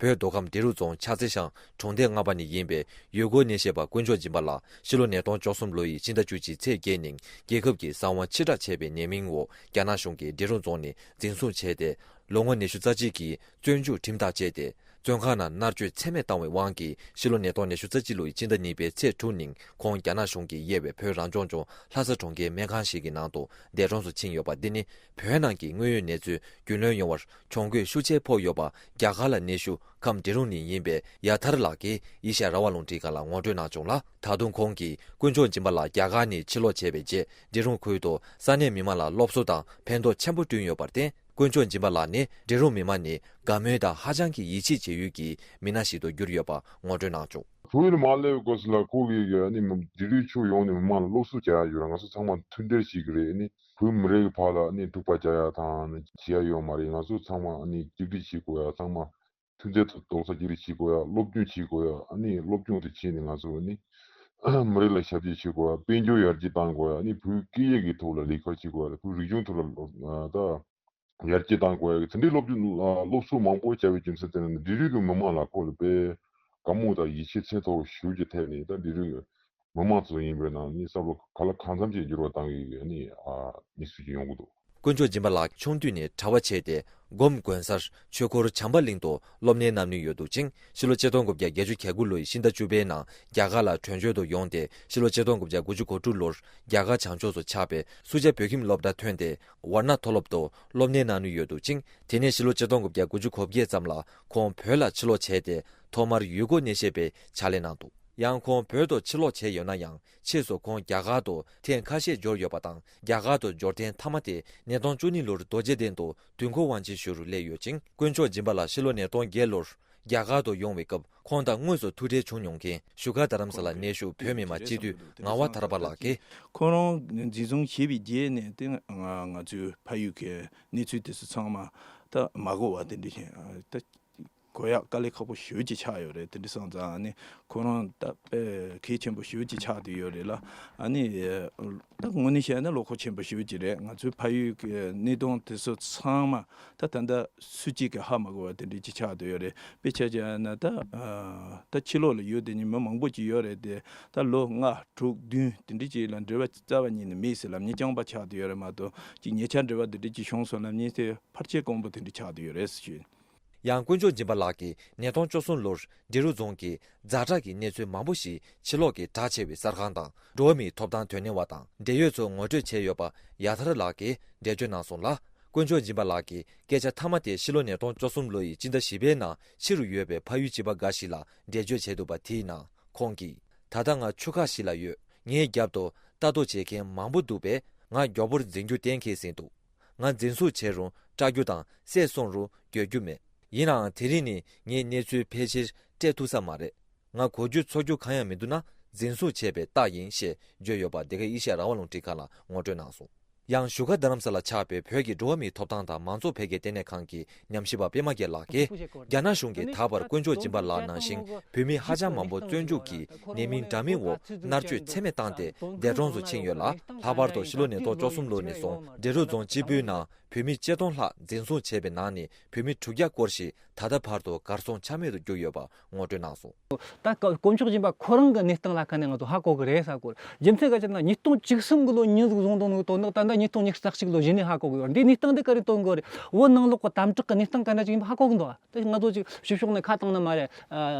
བོད་མདོ་ཁམས་འབྲི་རུ་རྫོང་ཕྱག་འཚལ་ཤང་གྲོང་སྡེ་ལྔ་པ་ནས་ཡིན་པའི་ཡུལ་སྐོར་སྣེ་ཤན་པ་དཀོན་མཆོག་སྦྱིན་པ་ལགས་ཕྱི་ལོ་ཉིས་སྟོང་བཅུ་གསུམ་ལོ་ཡི་ཕྱི་ཟླ་བཅུ་གཅིག་ཚེས་བརྒྱད་ཉིན་རྒྱལ་ཁབ་ཀྱི་གསང་བ་ཕྱིར་བསྒྲགས་བྱས་པའི་ཉེས་མིང་འོག་རྒྱ་ནག་གཞུང་གིས་འབྲི་རུ་རྫོང་ནས་འཛིན་བཟུང་བྱས་ཏེ། ལོ་ངོ་ཉི་ཤུ་རྩ་གཅིག་གི་བཙོན་འཇུག་ཁྲིམས་ཐག་བཅད་དེ། བཙོན་ཁང་ནང་མནར་གཅོད་ཚད་མེད་བཏང་བའི་དབང་གིས་ཕྱི་ལོ་ཉིས་སྟོང་ཉི་ཤུ་རྩ་གཅིག་ལོ་ཡི་ཕྱི་ཟླ་གཉིས་པའི་ཚེས་དྲུག་ཉིན་ཁོང་རྒྱ་ནག་གཞུང་གིས་དབྱེ་བའི་བོད་རང་སྐྱོང་ལྗོངས་ལྷ་ས་གྲོང་ཁྱེར་སྨན་ཁང་ཞིག་གི་ནང་དུ་འདས་གྲོངས་སུ་ཕྱིན་ཡོད་པ་འདི་ནི་བོད་ནང་གི་དངོས་ཡོད་གནས་ཚུལ་རྒྱུས་ལོན་ཡོང་བར་གྱོང་གུད་ཤུགས་ཆེ་ཕོག་ཡོད་པ། རྒྱ་གར་ལ་གནས་བཞུགས་ཁམས་འབྲི་རུ་ནས་ཡིན་པའི་ཡ་ཐར་ལགས་ཀྱིས་ཨེ་ཤ་ཡ་རང་དབང་རླུང་འཕྲིན་ཁང་ལ་ངོ་སྤྲོད་གནང་བྱུང་ལ། ད་དུང་ཁོང་གིས་དཀོན་མཆོག་སྦྱིན་པ་ལགས་རྒྱ་གར་ནས་ཕྱིར་ལོག་བྱས་པའི་རྗེས་འབྲི་རུ་ཁུལ་དུ་ས་གནས་མི་མང་ལ་སློབ་གསོ་དང་ཕན་ཐོགས་ཆེན་པོ་བསྐྲུན་ཡོད་པར་བརྟེན། དཀོན་མཆོག་སྦྱིན་པ་ལགས་ནི་འབྲི་རུ་མི་མང་ནས་དགའ་མོས་དང་ཧ་ཅང་གི་ཡིད་ཆེས་བྱེད་ཡུལ་གྱི་མི་སྣ་ཞིག་ཏུ་གྱུར་ཡོད་པ་ངོ་སྤྲོད་གནང་བྱུང་། བོད་ལ་མ་སླེབས་སྐབས་སུ་ལ་ཁོ་གིས་ཨ་ནི་འབྲི་རུའི་ཕྱོགས་ཡོངས་ནས་མི་མང་ལ་སློབ་གསོ་བྱ་ཡ་ཡོད་ར། ང་ཚོ་ཚང་མ་མཐུན་སྒྲིལ་བྱེད་ཀྱི་རེད། ཨ་ནི་བོད་མི་རིགས་ཀྱི་བར་ལ་ཨ་ནི་འཁྲུག་པ་རྒྱག་ཡ་དང་ཨ་ནི་བྱེད་ཡ་ཡོད་མ་རེད། ང་ཚོ་ཚང་མ་ཨ་ནི་གཅིག་སྒྲིལ་བྱེད་དགོས་ཡ། ཚང་མ་མཐུན་སྒྲིལ་དང་རྡོག་རྩ་གཅིག་སྒྲིལ་བྱེད་དགོས་ཡ། སློབ་སྦྱོང་བྱེད་དགོས་ཡ། ཨ་ནི་སློབ་སྦྱོང་དེ་བྱས་ནས་ང་ཚོ་ཨ་ནི་མི་རིགས་ལ་ཞབས་ཕྱི་བྱེད་དགོས་ཡ། དཔལ་འབྱོར་ཡར་རྒྱས་གཏང་དགོས་ཡ། ཨ་ནི་བོད་སྐད་ཡིག་གི་ཐོག་ལ་ལས་ཀ་བྱེད་དགོས་ཡ། བོད་རིག་གཞུང་ཐོག་ལ་ད། ཡར་རྒྱས་གཏང་དགོས་ཡ་གི་དེ་འདྲའི་སློབ་སྦྱོང་སློབ་གསོ་མང་པོ་བྱ་བའི་རྒྱུ་མཚན་དེ་ནི་འབྲི་རུའི་གི་མི་མང་ལ་ཁོ་ལ་དཔེ་དགའ་མོས་དང་ཡིད་ཆེས་ཚད་མཐོ་ཤུགས་ཀྱི་ཐད་ནས་ད་འབྲི་རུའི་གི་མི་མང་ཚོ་ཡིན་པའི་ནང་ནས་བསམ་བློ་ག་ལ་གང་འཚམ་ཞིག་འགྱུར་བ་བཏང་གི་ཡོད་ནི་ཨ་གནས་ཚུལ་ཅིག་ཡོང་གི་འདུག། དཀོན་མཆོག་སྦྱིན་པ་ལགས་ཆུང་དུས་ནས་གྲྭ་པ་བྱས་ཏེ་སྒོམ་དགོན་གསར་ཆོས་འཁོར་བྱམས་པ་གླིང་དུ་སློབ་གཉེར་གནང་མུས་ཡོད་འདུག་ཅིང་། ཕྱི་ལོ་ཆིག་སྟོང་དགུ་བརྒྱ་བརྒྱད་ཅུ་གྱ་དགུ་ལོའི་ཕྱི་ཟླ་བཅུ་པའི་ནང་རྒྱ་གར་ལ་བྲོས་བྱོལ་དུ་ཡོང་སྟེ། ཕྱི་ལོ་ཆིག་སྟོང་དགུ་བརྒྱ་དགུ་བཅུ་གོ་དྲུག་ལོར་རྒྱ་གར་བྱང་ཕྱོགས་སུ་ཆགས་པའི་སུ་ཇཱ་བོད་ཁྱིམ་སློབ་གྲྭ་ཐོན་ཏེ། ཝར་ཎ་མཐོ་སློབ་ཏུ་སློབ་གཉེར་གནང་མུས་ཡོད་འདུག་ཅིང་། དེ་ནས་ཕྱི་ལོ་ཆིག་སྟོང་དགུ་བརྒྱ་དགུ་བཅུ་གོ་བརྒྱད་ཙམ་ལ་ཁོང་བོད་ལ་ཕྱིར་ལོག་བྱས་ཏེ་ཐོག་མར་ཡུལ་སྐོར་སྣེ་ཤན་པའི་ཕྱག་ལས་གནང་འདུག། ཡང་ཁོང་བོད་དུ་ཕྱིར་ལོག་བྱས་ཡོད་ན་ཡང་། ཕྱིས་སུ་ཁོང་རྒྱ་གར་དུ་ཐེངས་ཁ་ཤས་འབྱོར་ཡོད་པ་དང་། རྒྱ་གར་དུ་འབྱོར་ཐེངས་མཐའ་མ་དེ་ཉིས་སྟོང་བཅུ་གཉིས་ལོར་རྡོ་རྗེ་གདན་དུ་དུས་འཁོར་དབང་ཆེན་ཞུ་རུ་སླེབས་ཡོད་ཅིང་། དཀོན་མཆོག་སྦྱིན་པ་ལགས་ཕྱི་ལོ་ཉིས་སྟོང་བརྒྱད་ལོར་རྒྱ་གར་དུ་ཡོང་བའི་སྐབས། ཁོང་དང་དངོས་སུ་ཐུག་འཕྲད་བྱུང་མྱོང་མཁན་བཞུགས་སྒར་རྡ་རམ་ས་ལ་གནས་བཞུགས་བོད་མི་མང་སྤྱི་འཐུས་ངག་དབང་ཐར་པ་ལགས་ཀྱིས། ཁོ་རང་འཛིན་བཟུང་བྱས་པའི་རྗེས་ནས་དེ་ང་ང་ཚོའི་ཕ་ཡུལ་གྱི་གནས་ཚུལ་དེ་ཚོ་ཚང་མ་ད་མ་གོ་བ་དེ་འདྲ་ཞིག་ད་གོ་ཡག་དཀའ་ལས་ཁག་པོ་ཞེ་པོ་ཅིག་ཆགས་ཡོད་རེད། དེ་འདྲ་སོང་ཙང་ཨ་ནི་ཁོ་རང་ད་དཔེ་གལ་ཆེན་པོ་ཞེ་པོ་ཅིག་ཆགས་བསྡད་ཡོད་རེད་ལ། ཨ་ནི་ད་དངོས་གནས་བཤད་ན་བློ་ཁོག་ཆེན་པོ་ཞེ་པོ་ཅིག་རེད། ང་ཚོའི་ཕ་ཡུལ་གྱི་གནས་སྟངས་དེ་ཚོ་ཚང་མ་ད་ད་ལྟ་སུ་གཅིག་གིས་ཧ་མ་གོ་བ་དེ་འདྲ་ཅིག་ཆགས་བསྡད་ཡོད་རེད། དཔེ་ཆ་བཞག་ན་ད་ད་ཕྱི་ལོགས་ལ་ཡོད་དེ་ནི་མི་མང་པོ་ཅིག་ཡོད་རེད་དེ། ད་ལོ་ལྔ་དྲུག་བདུན་དེ་འདྲ་ཅིག་ལ་འབྲེལ་བ་རྩ་བ་ཉིད་ནས་མེད་ཟེར་ལབ་མཁན་རྐྱང་པ་ཆགས་བསྡད་ཡོད་རེད་མ་གཏོགས། ཅིག་ཉེ་ཆར་འབྲེལ་བ་དེ་འདྲ་ཅིག་བྱུང་སོང་ལབ་མཁན་དེ་ཕལ་ཆེར་དཀོན་པོ་དེ་འདྲ་ཆགས་བསྡད་ཡོད་རེད་ཟེར་ཞུས། ཡང་དཀོན་མཆོག་སྦྱིན་པ་ལགས་ཀྱིས་ཉིས་སྟོང་བཅུ་གསུམ་ལོར་འབྲི་རུ་རྫོང་གི་ཛ་དྲག་གི་གནས་ཚུལ་མང་པོ་ཞིག་ཕྱི་ལོགས་ཀྱི་གྲགས་ཆེ་བའི་གསར་ཁང་དང་འགྲོ་བ་མིའི་ཐོབ་ཐང་དོན་གཉེར་བ་དང་འབྲེལ་ཡོད་ཚོས་ངོ་སྤྲོད་བྱས་ཡོད་པ་ཡ་ཐར་ལགས་ཀྱིས་འགྲེལ་བརྗོད་གནང་སོང་ལ། དཀོན་མཆོག་སྦྱིན་པ་ལགས་ཀྱིས་སྐད་ཆ་མཐའ་མ་དེ་ཕྱི་ལོ་ཉིས་སྟོང་བཅུ་གསུམ་ལོ་ཡི་སྤྱི་ཟླ་བཞི་པའི་ནང་ཕྱི་རུ་ཡོད་པའི་ཕ་ཡུལ་གཅིག་པ་འགའ་ཞིག་ལ་འགྲེལ་བརྗོད་བྱས་འདུག་པ། དེའི་ནང་ཁོང་གིས། ད་ལྟ་ང་ཆུ་ཁ་ཞིག་ལ་ཡོད། ངའི་རྒྱབ་ཏུ་ལྟ་རྟོག་བྱེད་མཁན་མང་པོ་འདུག་པས། ང་མགྱོགས་པོར་འཛིན་རྒྱུ་གཏན་འཁེལ་ཟིན་འདུག་ང་འཛིན་བཟུང་བྱས་རུང་སྐྲག་རྒྱུ་དང་བསད་སོང་རུང་འགྱོད་རྒྱུ་མེད། ཡིན་ནའང་དེ་རིང་ནི་ངའི་གནས་ཚུལ་ཕལ་ཆེར་སྤྲད་ཐུབ་ས་མ་རེད། ང་གོ་རྒྱུ་ཚོར་རྒྱུ་གང་ཡང་མི་འདུག་ན། འཛིན་བཟུང་བྱས་པའི་རྟགས་ཡིན་ཞེས་བརྗོད་ཡོད་པ་འདི་ག་ཨེ་ཤ་ཡ་རང་དབང་རླུང་འཕྲིན་ཁང་ལ་ངོ་སྤྲོད་གནང་སོང་། ཡང་བཞུགས་སྒར་རྡ་རམ་ས་ལ་ཆགས་པའི་བོད་ཀྱི་འགྲོ་བ་མིའི་ཐོབ་ཐང་དང་མང་གཙོ་འཕེལ་རྒྱས་ལྟེ་གནས་ཁང་གི་ཉམས་ཞིབ་པ་པད་མ་རྒྱལ་ལགས་ཀྱིས། རྒྱ་ནག་གཞུང་གིས་ད་བར་དཀོན་མཆོག་སྦྱིན་པ་ལགས་ནང་བཞིན་བོད་མི་ཧ་ཅང་མང་པོ་བཙོན་འཇུག་གིས་ནད་རྨས་འདྲ་མིན་འོག་མནར་གཅོད་ཚད་མེད་བཏང་སྟེ་འདས་གྲོངས་སུ་ཕྱིན་ཡོད་ལ། ལྷག་པར་དུ་ཕྱི་ལོ་ཉིས་སྟོང་བཅུ་གསུམ་ལོ་ནས་བཟུང་འབྲི་རུ་རྫོང་སྤྱི་པའི་ནང་བོད་མི་ཆིག་སྟོང་ལྷག་འཛིན་བཟུང་བྱས་པའི་ནང་ནས་བོད་མི་དྲུག་བརྒྱ་སྐོར་ཞིག་ད་ལྟ་བར་དུ་གར་སོང་ཆ་མེད་དུ་གྱུར་ཡོད་པ་ངོ་སྤྲོད་གནང་སོང་། ད་དཀོན་མཆོག་སྦྱིན་པ་ཁོ་རང་གི་གནས་སྟངས་ལ་ཁ་ནས་ང་ཚོ་ཧ་གོ་གི་རེད་ཟེར་གོ། རྒྱུ་མཚན་ག་ཅི་ན་ཉིས་སྟོང་བཅུ་གསུམ་གི་ལོ་ཉིན་ཟིག་བཟུང་བཏང་ནོ་དོན་དག་ད་ལྟ་ཉིས་སྟོང་ཉི་ཤུ་རྩ་གཅིག་ལོ་གཞི་ནས་ཧ་གོ་གི་ཡོད། འདི་གནས་སྟངས་འདི་ག་རེ་སྟོན་གི་རེད། བོད་ནང་ལོགས་གི་དམ་དྲག་གི་གནས་སྟངས་ག་འདྲ་ཅིག་ཡིན་པ་ཧ་གོ་གི་འདུག་ད་ང་ཚོ་ཅིག་ཕྱི་ཕྱོགས་ནས་ཁ་བཏང་ན་མ་རེད།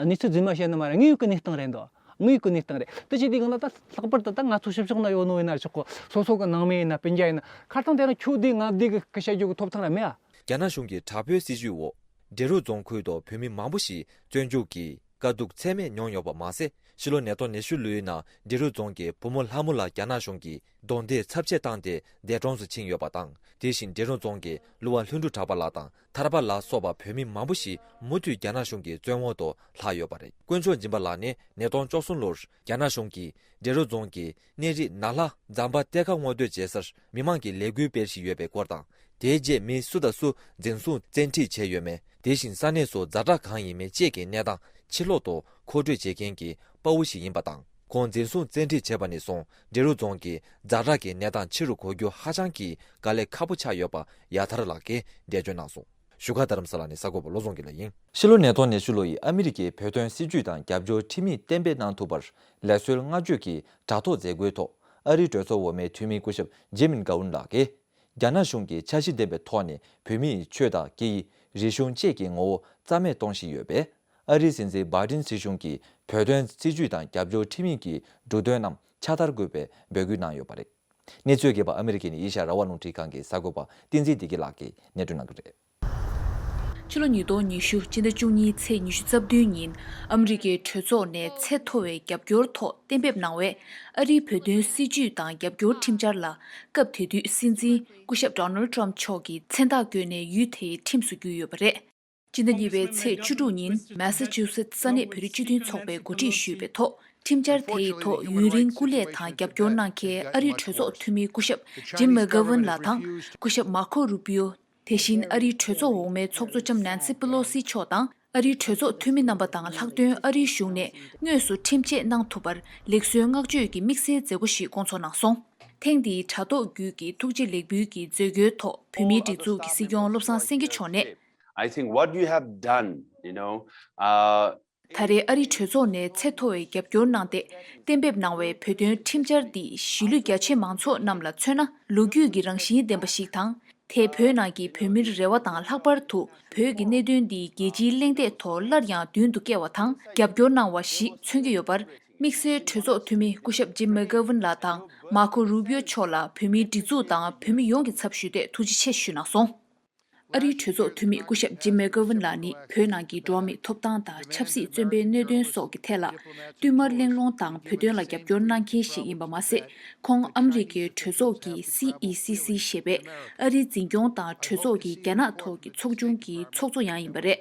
གནས་ཚུལ་རྫུན་མ་བཤད་ན་མ་རེད། དངོས་ཡོད་ཀྱི་གནས་སྟངས་རེད་འདུག་དངོས་ཡོད་ཀྱི་གནས་སྟངས་རེད། དེ་བྱེད་དུས་སྒང་ལ་ད་ལྷག་པར་དུ་ད་ང་ཚོ་ཕྱི་ཕྱོགས་ན་ཡོད་ནོ་ཡིན་ན་ཆོག་གོ། སོ་སོ་གི་ནང་མི་ཡིན་ན་སྤུན་ཀྱག་ཡིན་ན་ཁ་བཏང་དེ་རང་ཁྱོད་བསྡད་ང་བསྡད་གི་བཤད་རྒྱུ་གི་ཐོབ་ཐང་ར་མེད་ཨ། རྒྱ་ནག་གཞུང་གི་དྲག་པོའི་སྲིད་བྱུས་འོག་འབྲི་རུ་རྫོང་ཁུལ་དུ་བོད་མི་མང་པོ་ཞིག་བཙོན་འཇུག་གིས་དཀའ་སྡུག་ཚད་མེད་མྱོང་ཡོད་པ་མ་ཟད། ཕྱི་ལོ་ཉིས་སྟོང་ཉི་ཤུ་ལོའི་ནང་འབྲི་རུ་རྫོང་གི་བུ་མོ་ལྷ་མོ་ལགས་རྒྱ་ནག་གཞུང་གིས་རྡུང་རྡེག་ཚབས་ཆེ་བཏང་སྟེ་འདས་གྲོངས་སུ་ཕྱིན་ཡོད་པ་དང་། དེ་བཞིན་འབྲི་རུ་རྫོང་གི་གླུ་བ་ལྷུན་གྲུབ་གྲགས་པ་ལགས་དང་ཐར་པ་ལགས་སོགས་པ་བོད་མི་མང་པོ་ཞིག་མུ་མཐུད་རྒྱ་ནག་གཞུང་གི་བཙོན་འོག་ཏུ་ལྷག་ཡོད་པ་རེད། དཀོན་མཆོག་སྦྱིན་པ་ལགས་ནི་ཉིས་སྟོང་བཅུ་གསུམ་ལོར་རྒྱ་ནག་གཞུང་གིས་འབྲི་རུ་རྫོང་གི་གནས་རི་ན་ལྷ་ཛམ་བྷ་གཏེར་ཁ་སྔོག་འདོན་བྱེད་སར་མི་མང་གི་ལས་འགུལ་སྤེལ་བཞིན་ཡོད་པའི་སྐོར་དང་། དེའི་རྗེས་མི་སུ་དང་སུ་འཛིན་བཟུང་བཙན་ཁྲིད་བྱས་ཡོད་མེད། དེ་བཞིན་ས་གནས་སུ་ཛ་དྲག་གང་ཡིན་མིན་བཅས་ཀྱི་གནས་སྟངས་ཕྱི་ལོགས་ཏུ་མཁོ་སྤྲོད་བྱེད་མཁན་གྱི་དཔའ་བོ་ཞིག་ཡིན་པ་དང་། ཁོང་འཛིན་བཟུང་བཙན་ཁྲིད་བྱས་པ་ནས་བཟུང་འབྲི་རུ་རྫོང་གི་ཛ་དྲག་གི་གནས་སྟངས་ཕྱི་རུ་གོ་རྒྱུ་ཧ་ཅང་གི་དཀའ་ལས་ཁག་པོ་ཆགས་ཡོད་པ་ཡ་ཐར་ལགས་ཀྱིས་འགྲེལ་བརྗོད་གནང་སོང་། བཞུགས་སྒར་རྡ་རམ་ས་ལ་ནས་གསར་འགོད་པ་བློ་བཟང་དགེ་ལེགས་ཡིན། ཕྱི་ལོ་ཉིས་སྟོང་ཉི་ཤུ་ལོ་ཡི་ཨ་མི་རི་ཀའི་བོད་དོན་སྲིད་བྱུས་དང་རྒྱབ་སྐྱོར་ཁྲིམས་ཡིག་གཏན་འབེབས་གནང་ཐུབ་པར་ལེགས་གསོལ་བསྔགས་བརྗོད་ཀྱི་དྲ་ཐོག་མཛད་སྒོའི་ཐོག་ཨ་རིའི་གྲོས་ཚོགས་འོག་མའི་འཐུས་མི་སྐུ་ཞབས་ཇེ་མིན་གྷ་ཝུན་ལགས་ཀྱིས། རྒྱ་ནག་གཞུང་གིས་འཆར་གཞི་ལྡན་པའི་ཐོག་ནས་བོད་མིའི་ཆོས་དང་སྐད་ཡིག་རིག་གཞུང་བཅས་ཀྱི་ངོ་བོ་རྩ་མེད་གཏོང་བཞིན་ཡོད་པས། ཨ་རིའི་སྲིད་འཛིན་བྷའི་ཏིན་སྲིད་གཞུང་གིས་བོད་དོན་སྲིད་བྱུས་དང་རྒྱབ་སྐྱོར་ཁྲིམས་ཡིག་གི་འབྲུ་དོན་རྣམས་ཕྱག་བསྟར་དགོས་པའི་འབོད་སྐུལ་གནང་ཡོད་པ་རེད། གནས་ཚུལ་རྒྱས་པ་ཨ་མི་རི་ཀའི་ནས་ཨེ་ཤ་ཡ་རང་དབང་རླུང་འཕྲིན་ཁང་གི་གསར་འགོད་པ་བསྟན་འཛིན་བདེ་སྐྱིད་ལགས་ཀྱིས་སྙན་སྒྲོན་གནང་གི་རེད། ཕྱི་ལོ་ཉིས་སྟོང་ཉི་ཤུ་སྤྱི་ཟླ་བཅུ་གཉིས་ཚེས་ཉི་ཤུ་རྩ་བདུན་ཉིན་ཨ་མི་རི་ཀའི་གྲོས་ཚོགས་ནས་ཚད་མཐོ་བའི་རྒྱབ་སྐྱོར་ཐོག་གཏན་འབེབས་གནང་བའི་ཨ་རིའི་བོད་དོན་སྲིད་བྱུས་དང་རྒྱབ་སྐྱོར་ཁྲིམས་འཆར་ལ་སྐབས་དེ་དུས་སྲིད་འཛིན་སྐུ་ཞབས་Donald Trump་མཆོག་གིས་མཚན་རྟགས་བཀོད་ནས་ཡུལ་དེའི་ཁྲིམས་སུ་བསྒྱུར་ཡོད་པ་རེད། སྤྱི་ཟླ་གཉིས་པའི་ཚེས་བཅུ་དྲུག་ཉིན་མེ་ས་ཆུ་སེ་ས་གནས་བོད་རིགས་སྤྱི་མཐུན་ཚོགས་པས་གོ་སྒྲིག་ཞུས་པའི་ཐོག་ཁྲིམས་འཆར་དེའི་ཐོག་ཡུན་རིང་སྐུ་ལས་དང་རྒྱབ་སྐྱོར་གནང་མཁན་ཨ་རིའི་གྲོས་ཚོགས་འཐུས་མི་སྐུ་ཞབས་Jim McGovern་ལགས་དང་སྐུ་ཞབས་Marco Rubio། དེ་བཞིན་ཨ་རིའི་གྲོས་ཚོགས་འོག་མའི་ཚོགས་གཙོ་ལྕམ་Nancy Pelosi་མཆོག་དང་ཨ་རིའི་གྲོས་ཚོགས་འཐུས་མི་རྣམ་པ་དང་ལྷག་དོན་ཨ་རིའི་གཞུང་ནས་དངོས་སུ་ཁྲིམས་ཆད་གནང་ཐུབ་པར་ལེགས་གསོལ་བསྔགས་བརྗོད་ཀྱི་དམིགས་བསལ་མཛད་སྒོ་ཞིག་བསྐོང་ཚོགས་གནང་སོང་། ཐེངས་འདིའི་དྲ་ཐོག་བརྒྱུད་ཀྱི་ཐུགས་རྗེ་ལེགས་འབུལ་གྱི་མཛད་སྒོའི་ཐོག་བོད་མིའི་སྒྲིག་འཛུགས་ཀྱི་སྲིད་སྐྱོང་བློ་བཟང་སེང་གེ་མཆོག་ནས། I think what you have done, you know, uh, ད་རེས་ཨ་རིའི་གྲོས་ཚོགས་ནས་ཚད་མཐོ་བའི་རྒྱབ་སྐྱོར་གནང་སྟེ་གཏན་འབེབས་གནང་བའི་བོད་དོན་ཁྲིམས་འཆར་འདི་གཞིས་ལུས་རྒྱ་ཆེ་མང་ཚོགས་རྣམས་ལ་མཚོན་ན་ལོ་རྒྱུས་ཀྱི་རང་བཞིན་ལྡན་པ་ཞིག་དང་། དེས་བོད་ནང་གི་བོད་མིར་རེ་བ་དང་ལྷག་པར་དུ་བོད་ཀྱི་གནད་དོན་འདི་རྒྱལ་སྤྱིའི་གླེང་སྟེགས་ཐོག་སླར་ཡང་མདུན་དུ་བསྐྱལ་བ་དང་རྒྱབ་སྐྱོར་གནང་བ་ཞིག་མཚོན་གྱི་ཡོད་པར། དམིགས་བསལ་གྲོས་ཚོགས་འཐུས་མི་སྐུ་ཞབས་Jim McGovern་ལགས་དང་Marco Rubio་མཆོག་ལ་བོད་མིའི་སྒྲིག་འཛུགས་དང་བོད་མི་ཡོངས་ཀྱི་ཚབ་ཞུས་ཏེ་ཐུགས་རྗེ་ཆེ་ཞུས་གནང་སོང་། ཨ་རིའི་གྲོས་ཚོགས་འཐུས་མི་སྐུ་ཞབས་ཇིམ་མེག་གྷོ་ཝན་ལགས་ནི་བོད་ནང་གི་འགྲོ་བ་མིའི་ཐོབ་ཐང་དང་ཆབ་སྲིད་བཙོན་པའི་གནད་དོན་སོགས་ཀྱི་ཐད་ལ་བསྟུད་མར་གླེང་སློང་དང་བོད་དོན་ལ་རྒྱབ་སྐྱོར་གནང་མཁན་ཞིག་ཡིན་པ་མ་ཟད། ཁོང་ཨ་མི་རི་ཀའི་གྲོས་ཚོགས་ཀྱི་སི་ཨི་སི་སི་ཞེས་པའི་ཨ་རིའི་འཛིན་སྐྱོང་དང་གྲོས་ཚོགས་ཀྱི་རྒྱ་ནག་ཐོག་གི་ཚོགས་ཆུང་གི་ཚོགས་གཙོ་ཡང་ཡིན་པ་རེད།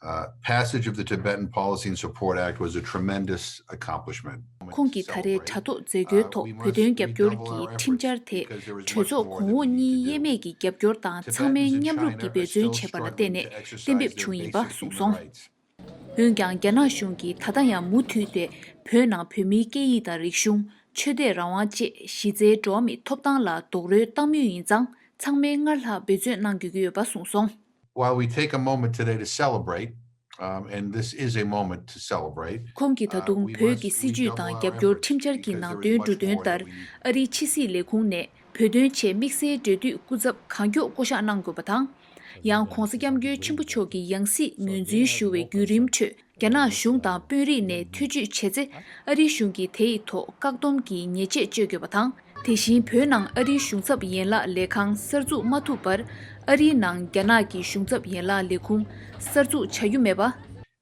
Uh, passage of the Tibetan Policy and Support Act was a tremendous accomplishment. ཁོང་གིས་ད་རེས་དྲ་ཐོག་མཛད་སྒོའི་ཐོག་བོད་དོན་རྒྱབ་སྐྱོར་གྱི་ཁྲིམས་འཆར་དེ་གྲོས་ཚོགས་གོང་འོག་གཉིས་དབྱེར་མེད་ཀྱི་རྒྱབ་སྐྱོར་དང་ཚང་མའི་མཉམ་རུབ་ཀྱིས་འབད་བརྩོན་བྱས་པ་ལ་བརྟེན་ནས་གཏན་འབེབས་བྱུང་ཡིན་པ་གསུངས་སོང་། འོན་ཀྱང་རྒྱ་ནག་གཞུང་གིས་ད་ལྟ་ཡང་མུ་མཐུད་དེ་བོད་ནང་བོད་མིའི་སྐད་ཡིག་དང་རིག་གཞུང་། ཆོས་དད་རང་དབང་བཅས་གཞི་རྩའི་འགྲོ་བ་མིའི་ཐོབ་ཐང་ལ་རྡོག་རོལ་བཏང་མུས་ཡིན་ཙང་ཚང་མས་སྔར་ལྷག་འབད་བརྩོན་གནང་དགོས་ཀྱི་ཡོད་པ་གསུངས་སོང་། While we take a moment today to celebrate, um, and this is a moment to celebrate, ཁོང་གིས་ད་དུང་བོད་ཀྱི་སྲིད་བྱུས་དང་རྒྱབ་སྐྱོར་ཁྲིམས་འཆར་གྱི་ནང་དོན་འབྲུ་དོན་ལྟར་ཨ་རིའི་ཕྱི་སྲིད་ལས་ཁུངས་ནས་བོད་དོན་ཆེད་དམིགས་བསལ་འབྲེལ་མཐུད་སྐུ་ཚབ་གང་མགྱོགས་བསྐོ་གཞག་གནང་དགོས་པ་དང་། ཡང་༧གོང་ས་༧སྐྱབས་མགོན་ཆེན་པོ་མཆོག་གིས་ཡང་སྲིད་ངོས་འཛིན་ཞུ་བའི་བརྒྱུད་རིམ་ཁྲོད་རྒྱ་ནག་གཞུང་དང་དཔོན་རིགས་ནས་ཐེ་བྱུས་བྱས་ཚེ་ཨ་རིའི་གཞུང་གིས་དེ་ཡི་ཐོག་བཀག་སྡོམ་གྱི་ཉེས་ཆད་གཅོད་དགོས་པ་དང་། དེ་བཞིན་བོད་ནང་ཨ་རིའི་གཞུང་ཚབ་ཡན་ལག་ལས་ཁང་གསར་འཛུགས་མ་ཐུབ་བར་ཨ་རིའི་ནང་རྒྱ་ནག་གི་གཞུང་ཚབ་ཡན་ལག་ལས་ཁུངས་གསར་འཛུགས་བྱ་རྒྱུ་མེད་པ།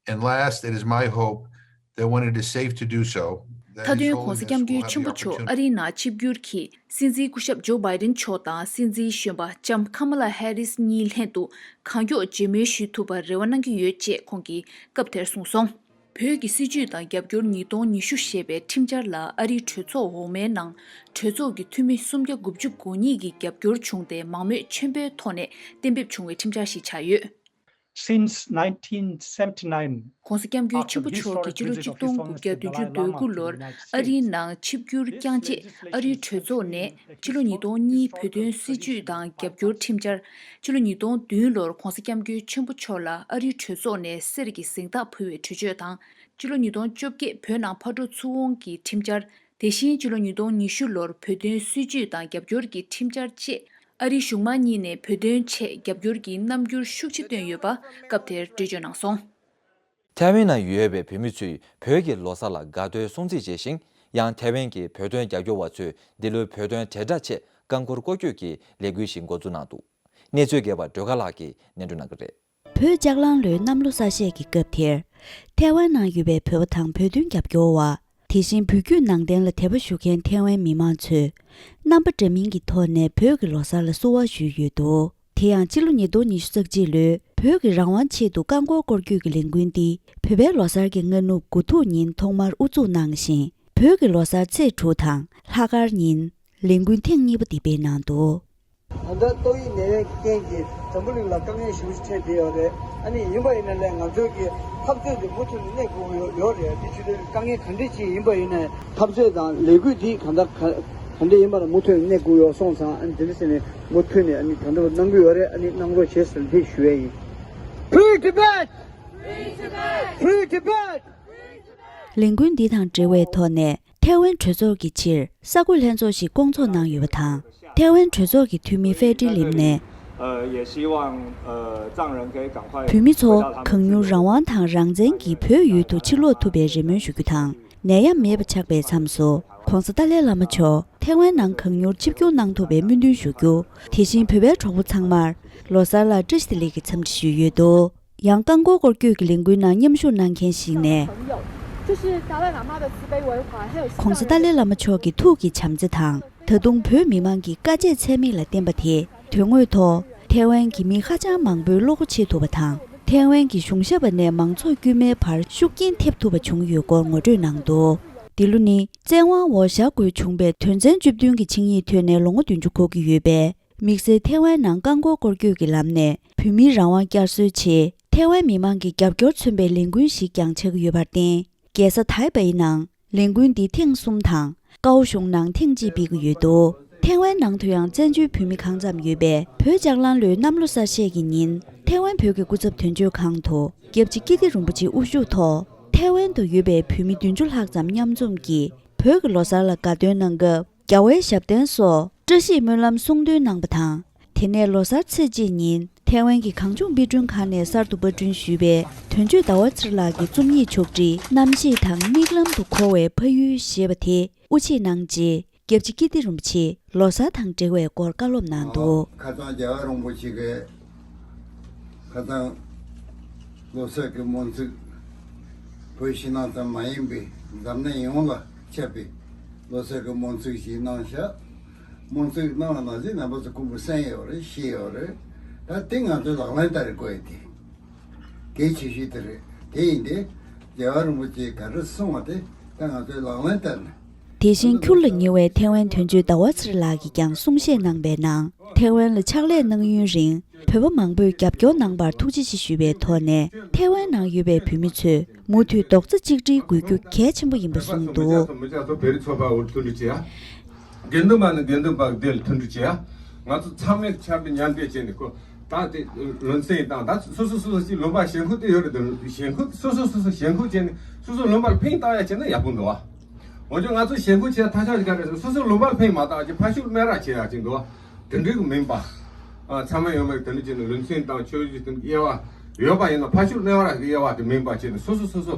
And last, it is my hope that when it is safe to do so, that མཐའ་དོན་༧གོང་ས་༧སྐྱབས་མགོན་ཆེན་པོ་མཆོག་ཨ་རིའི་ནང་ཆིབས་བསྒྱུར་གྱིས་སྲིད་འཛིན་སྐུ་ཞབས་ཇོ་བྷའི་ཌེན་མཆོག་དང་སྲིད་འཛིན་གཞོན་པ་ལྕམ་ཁ་མ་ལ་ཧེ་རིས་གཉིས་ལྷན་དུ་གང་མགྱོགས་མཇལ་མོལ་ཞུ་ཐུབ་པར་རེ་བ་གནང་གི་ཡོད་ཅེས་ཁོང་གིས་སྐབས་དེར་གསུངས་སོང་། བོད་ཀྱི་སྲིད་བྱུས་དང་རྒྱབ་སྐྱོར་ཉིས་སྟོང་ཉི་ཤུ་ཞེས་པའི་ཁྲིམས་འཆར་ལ་ཨ་རིའི་གྲོས་ཚོགས་འོག་མའི་ནང་གྲོས་ཚོགས་ཀྱི་འཐུས་མི་སུམ་བརྒྱ་དགུ་བཅུ་གོ་གཉིས་ཀྱིས་རྒྱབ་སྐྱོར་བྱུང་སྟེ་མང་མོས་ཆེན་པོའི་ཐོག་ནས་གཏན་འབེབས་བྱུང་བའི་ཁྲིམས་འཆར་ཞིག་ཆགས་ཡོད། Since nineteen seventy-nine, ༸གོང་ས་༸སྐྱབས་མགོན་ཆེན་པོ་མཆོག་གིས་ཕྱི་ལོ་ཆིག་སྟོང་དགུ་བརྒྱ་བདུན་ཅུ་དོན་དགུ་ལོར་ཨ་རིའི་ནང་ཆིབས་བསྒྱུར་བསྐྱངས་རྗེས་ཨ་རིའི་གྲོས་ཚོགས་ནས་ཕྱི་ལོ་ཉིས་སྟོང་གཉིས་བོད་དོན་སྲིད་བྱུས་དང་རྒྱབ་སྐྱོར་ཁྲིམས་འཆར། ཕྱི་ལོ་ཉིས་སྟོང་བདུན་ལོར་༸གོང་ས་༸སྐྱབས་མགོན་ཆེན་པོ་མཆོག་ལ་ཨ་རིའི་གྲོས་ཚོགས་ནས་གསེར་གྱི་གཟེངས་རྟགས་ཕུལ་བའི་གྲོས་ཆོད་དང་། ཕྱི་ལོ་ཉིས་སྟོང་བཅོ་བརྒྱད་བོད་ནང་ཕར་འགྲོ་ཚུར་འོང་གི་ཁྲིམས་འཆར། དེ་བཞིན་ཕྱི་ལོ་ཉིས་སྟོང་ཉི་ཤུ་ལོར་བོད་དོན་སྲིད་བྱུས་དང་རྒྱབ་སྐྱོར་གྱི་ཁྲིམས་འཆར་བཅས་ཨ་རིའི་གཞུང་མང་གཉིས་ནས་བོད་དོན་ཆེད་རྒྱབ་སྐྱོར་གྱི་རྣམ་འགྱུར་ཤུགས་ཆེ་བཏོན་ཡོད་པ་སྐབས་དེར་འགྲེལ་བརྗོད་གནང་སོང་། ཐའེ་ཝན་ནང་ཡོད་པའི་བོད་མི་ཚོས་བོད་ཀྱི་ལོ་གསར་ལ་དགའ་སྟོན་སྲུང་བརྩི་བྱེད་བཞིན། ཡང་ཐའེ་ཝན་གྱི་བོད་དོན་རྒྱབ་སྐྱོར་བ་ཚོས་འདི་ལོའི་བོད་དོན་དྲིལ་བསྒྲགས་ཆེད་རྐང་འཁོར་སྐོར་སྐྱོད་ཀྱི་ལས་འགུལ་ཞིག་འགོ་འཛུགས་གནང་འདུག་གནས་ཚུལ་རྒྱས་པ་སྒྲོལ་དཀར་ལགས་ཀྱིས་སྙན་སྒྲོན་གནང་གི་རེད། བོད་ལྕགས་གླང་ལོའི་གནམ་ལོ་གསར་བཞད་ཀྱི་སྐབས་དེར། ཐའེ་ཝན་ནང་ཡོད་པའི་བོད་པ་དང་བོད་དོན་རྒྱབ་སྐྱོར་བ། དེ་བཞིན་བོད་བརྒྱུད་ནང་བསྟན་ལ་དད་པ་ཞུ་མཁན་ཐའེ་ཝན་མི་མང་ཚོས། རྣམ་པ་འདྲ་མིན་གྱི་ཐོག་ནས་བོད་ཀྱི་ལོ་གསར་ལ་བསུ་བ་ཞུས་ཡོད་འདུག་དེ་ཡང་སྤྱི་ལོ་ཉིས་སྟོང་ཉི་ཤུ་རྩ་གཅིག་ལོའི་བོད་ཀྱི་རང་དབང་ཆེད་དུ་རྐང་འཁོར་སྐོར་སྐྱོད་ཀྱི་ལས་འགུལ་འདི་བོད་པའི་ལོ་གསར་གྱི་སྔ་ནུབ་དགུ་ཐུག་ཉིན་ཐོག་མར་དབུ་འཛུགས་གནང་ཞིང་། བོད་ཀྱི་ལོ་གསར་ཚེས་དྲུག་དང་ལྷག་དཀར་ཉིན་ལས་འགུལ་ཐེངས་གཉིས་པ་འདི་སྤེལ་གནང་འདུག་ད་ལྟ་ཏོག་དབྱིབས་ནད་ཡམས་ཀྱི་རྐྱེན་གྱིས་འཛམ་བུ་གླིང་ལ་དཀའ་ངལ་ཞེ་པོ་ཅིག་འཕྲད་བསྡད་ཡོད་རེད། ཨ་ནི་ཡིན་པ་ཡིན་ན་ལས་ང་ཚོའི་གི་འཐབ་རྩོད་འདི་མུ་མཐུད་ནས་གནས་དགོས་ཀྱི་ཡོད་ཡོད་རེད། འདི་ཕྱི་དོན་དཀའ་ངལ་ག་འདྲ་ཅིག་ཡིན་པ་ཡིན་ནའི་འཐབ་རྩོད་དང་ལས་འགུལ་འདི་གང་ལྟར་ག་ག་འདྲ་ཡིན་པ་ལ་མུ་མཐུད་ནས་གནས་དགོས་ཡོད་སོང་ཙང་། ཨ་ནི་དེ་འདྲ་བྱས་ནས་མུ་མཐུད་ནས་ཨ་ནི་ད་ལྟ་གནང་གི་ཡོད་རེད། ཨ་ནི་གནང་རོགས་བྱེད་ཟེར་འདི་ཞུ་ཡས་ཡིན། Free Tibet! Free Tibet! ལས་འགུལ་འདི་དང་འབྲེལ་བའི་ཐོག་ནས་ཐའེ་ཝན་གྲོས་ཚོགས་ཀྱི་ཕྱིར་གསར་འགོད་ལྷན་ཚོགས་ཤིག་བསྐོང་ཚོགས་གནང་ཡོད་པ་དང་། ཐའེ་ཝན་གྲོས་ཚོགས་ཀྱི་འཐུས་མི་ཧྥེ་ཀྲི་ལིམ་ནས། བོད་མི་ཚོ་གང་མྱུར་རང་དབང་དང་རང་བཙན་གྱིས་བོད་ཡུལ་དུ་ཕྱིར་ལོག་ཐུབ་པའི་རེ་སྨོན་ཞུ་རྒྱུ་དང་། ནད་ཡམས་མེད་པ་ཆགས་པའི་མཚམས་སུ་༸གོང་ས་ཏཱ་ལའི་བླ་མ་མཆོག་ཐའེ་ཝན་ནང་གང་མྱུར་ཆིབས་བསྒྱུར་གནང་ཐུབ་པའི་སྨོན་འདུན་ཞུ་རྒྱུ། དེ་བཞིན་བོད་པའི་གྲོགས་པོ་ཚང་མར་ལོ་གསར་ལ་བཀྲ་ཤིས་བདེ་ལེགས་ཀྱི་འཚམས་འདྲི་ཞུས་ཡོད་འདུག་ཡང་རྐང་འཁོར་སྐོར་སྐྱོད་ཀྱི་ལས་འགུལ་ནང་མཉམ་ཞུགས་གནང་མཁན་ཞིག་ནས། 就是大卫妈妈的慈悲为怀，还有 ༸གོང་ས་ཏཱ་ལའི་བླ་མ་མཆོག་གི་ཐུགས་ཀྱི་བྱམས་བརྩེ་དང་། ད་དུང་བོད་མི་མང་གི་དཀའ་སྤྱད་ཚད་མེད་ལ་བརྟེན་པ་དེ་དོན་དངོས་ཐོག་ཐའེ་ཝན་གྱི་མི་ཧ་ཅང་མང་པོའི་བློ་སྒོ་ཕྱེ་ཐུབ་པ་དང་། ཐའེ་ཝན་གྱི་གཞུང་ཞབས་པ་ནས་མང་ཚོགས་དཀྱུས་མའི་བར་ཤུགས་རྐྱེན་ཐེབས་ཐུབ་པ་བྱུང་ཡོད་སྐོར་ངོ་སྤྲོད་གནང་འདུག་འདི་ལོ་ནི་བཙན་དབང་འོག་བཞག་དགོས་བྱུང་བའི་དོན་ཚན་བཅུ་བདུན་གྱི་ཆིངས་ཡིག་ཐོག་ནས་ལོ་ངོ་བདུན་ཅུ་འཁོར་གྱི་ཡོད་པས། དམིགས་བསལ་ཐའེ་ཝན་ནང་རྐང་འཁོར་སྐོར་སྐྱོད་ཀྱི་ལམ་ནས་བོད་མིའི་རང་དབང་བསྐྱར་གསོའི་ཆེད་ཐའེ་ཝན་མི་མང་གི་རྒྱབ་སྐྱོར་མཚོན་པའི་ལས་འགུལ་ཞིག་ཀྱང་ཆགས་ཀྱི་ཡོད་པར་བརྟེན། རྒྱལ་ས་ཐའེ་པེ་ནང་ལས་འགུལ་འདི་ཐེངས་གསུམ་དང་། ཀའོ་གཞུང་ནང་ཐེངས་གཅིག་སྤེལ་གྱི་ཡོད་འདུག་ཐའེ་ཝན་ནང་དུ་ཡང་བཙན་བྱོལ་བོད་མི་གང་ཙམ་ཡོད་པས། བོད་ལྕགས་གླང་ལོའི་གནམ་ལོ་གསར་བཞད་ཀྱི་ཉིན། ཐའེ་ཝན་བོད་ཀྱི་སྐུ་ཚབ་དོན་གཅོད་ཁང་དུ་སྐྱབས་རྗེ་ཀིརྟི་རིན་པོ་ཆེ་དབུ་བཞུགས་ཐོག་ཐའེ་ཝན་དུ་ཡོད་པའི་བོད་མི་བདུན་ཅུ་ལྷག་ཙམ་མཉམ་འཛོམས་ཀྱིས་བོད་ཀྱི་ལོ་གསར་ལ་དགའ་སྟོན་གནང་སྐབས། རྒྱལ་བའི་ཞབས་བརྟན་སོགས་བཀྲ་ཤིས་སྨོན་ལམ་གསུང་འདོན་གནང་བ་དང་། དེ་ནས་ལོ་གསར་ཚེས་གཅིག་ཉིན་ཐའེ་ཝན་གྱི་གངས་ལྗོངས་དཔེ་སྐྲུན་ཁང་ནས་གསར་དུ་པར་སྐྲུན་ཞུས་པའི་དོན་གཅོད་ཟླ་བ་ཚེ་རིང་ལགས་ཀྱི་རྩོམ་ཡིག་ཕྱོགས་སྒྲིག་རྣམ་ཤེས་དང་མིག་ལམ་དུ་འཁོར་བའི་ཕ་ཡུལ་ཞེས་པ་དེ་དབུ་འབྱེད་གནང་རྗེས། སྐྱབས་རྗེ་ཀིརྟི་རིན་པོ་ཆེས་ལོ་གསར་དང་འབྲེལ་བའི་སྐོར་བཀའ་སློབ་གནང་འདུག་ཁ་སང་རྒྱལ་བ་རིན་པོ་ཆེ་གིས་ ཁ་སང་ལོ་གསར་གྱི་སྨོན་ཚིག་བོད་ཕྱི་ནང་ཙམ་མ་ཡིན་པའི་འཛམ་གླིང་ཡོངས་ལ་ཁྱབ་པའི་ལོ་གསར་གྱི་སྨོན་ཚིག་ཞིག་གནང་ཤག་སྨོན་ཚིག་གནང་བ་ནང་བཞིན་རྣམ་པ་ཚོ་ཀུན་པོ་གསན་ཡོད་རེད། ཤེས་ཡོད་རེད། ད་དེ་ང་ཚོའི་ལག་ལེན་བསྟར་དགོས་ཡ་དེ་གལ་ཆེ་ཤོས་དེ་རེད། དེ་ཡིན་ཏེ་རྒྱལ་བ་རིན་པོ་ཆེས་ག་རེ་གསུངས་པ་དེ་ད་ང་ཚོའི་ལག་ལེན་བསྟར་ནས། དེ་བཞིན་འཁྱུར་ལ་ཉེ་བའི་ཐའེ་ཝན་དོན་གཅོད་ཟླ་བ་ཚེ་རིང་ལགས་ཀྱིས་ཀྱང་གསུང་བཤད་གནང་པའི་ནང་། ཐའེ་ཝན་ལ་ཕྱག་ལས་གནང་ཡུན་རིང་བོད་པ་མང་པོས་རྒྱབ་སྐྱོར་གནང་བར་ཐུགས་རྗེ་ཆེ་ཞུས་པའི་ཐོག་ནས། ཐའེ་ཝན་ནང་ཡོད་པའི་བོད་མི་ཚོས་མུ་མཐུད་རྡོག་རྩ་གཅིག་སྒྲིལ་དགོས་རྒྱུ་གལ་ཆེན་པོ་ཡིན་པ་གསུངས་འདུག། དགེ་འདུན་པ་ནི་དགེ་འདུན་པ་འདི་ལ་མཐུན་སྒྲིལ་བྱེད་ཡ། ང་ཚོ་ཚང་མས་ཆབ་ཏུ་མཉམ་སྐྱེད་བྱས་ནས་ཁོ་ད་དེ་ལུང་ཚན་དང་ད་སོ་སོ་སོ་སོ་ཅིག་ལུང་པ་ཞེན་ཁོག་དེ་ཡོད་རེད། དེ་ཞེན་ཁོག་སོ་སོ་སོ་སོ་ཞེན་ཁོག་བྱས་ནས་སོ་སོ་ལུང་པར་ཕན་བཏགས་ཡ་བྱས་ན་ཡག་པོ་འདུག་བ། འོན་ཀྱང་ང་ཚོ་ཞེན་ཁོག་བྱས་ཐ་ཆད་ག་རེ་རེད། སོ་སོ་ལུང་པར་ཕན་མ་བཏགས་ཀྱི་ཕ་ཤུལ་སྨད་ར་བྱེད་ཡ་ཅིག་འདུག་བ། དེ་འདྲའི་གི་མིན་པ། ཨ་ཚང་མས་ཡོད་མེད་དེ་འདྲ་བྱས་ནས་ལུང་ཚན་དང་ཆོས་བརྒྱུད་དེ་དབྱེ་བ་ཡོད་པ་ཡིན་ན་ཕ་ཤུལ་སྨད་ར་གི་དབྱེ་བ་དེ་མིན་པ་བྱས་ནས་སོ་སོ་སོ་སོ་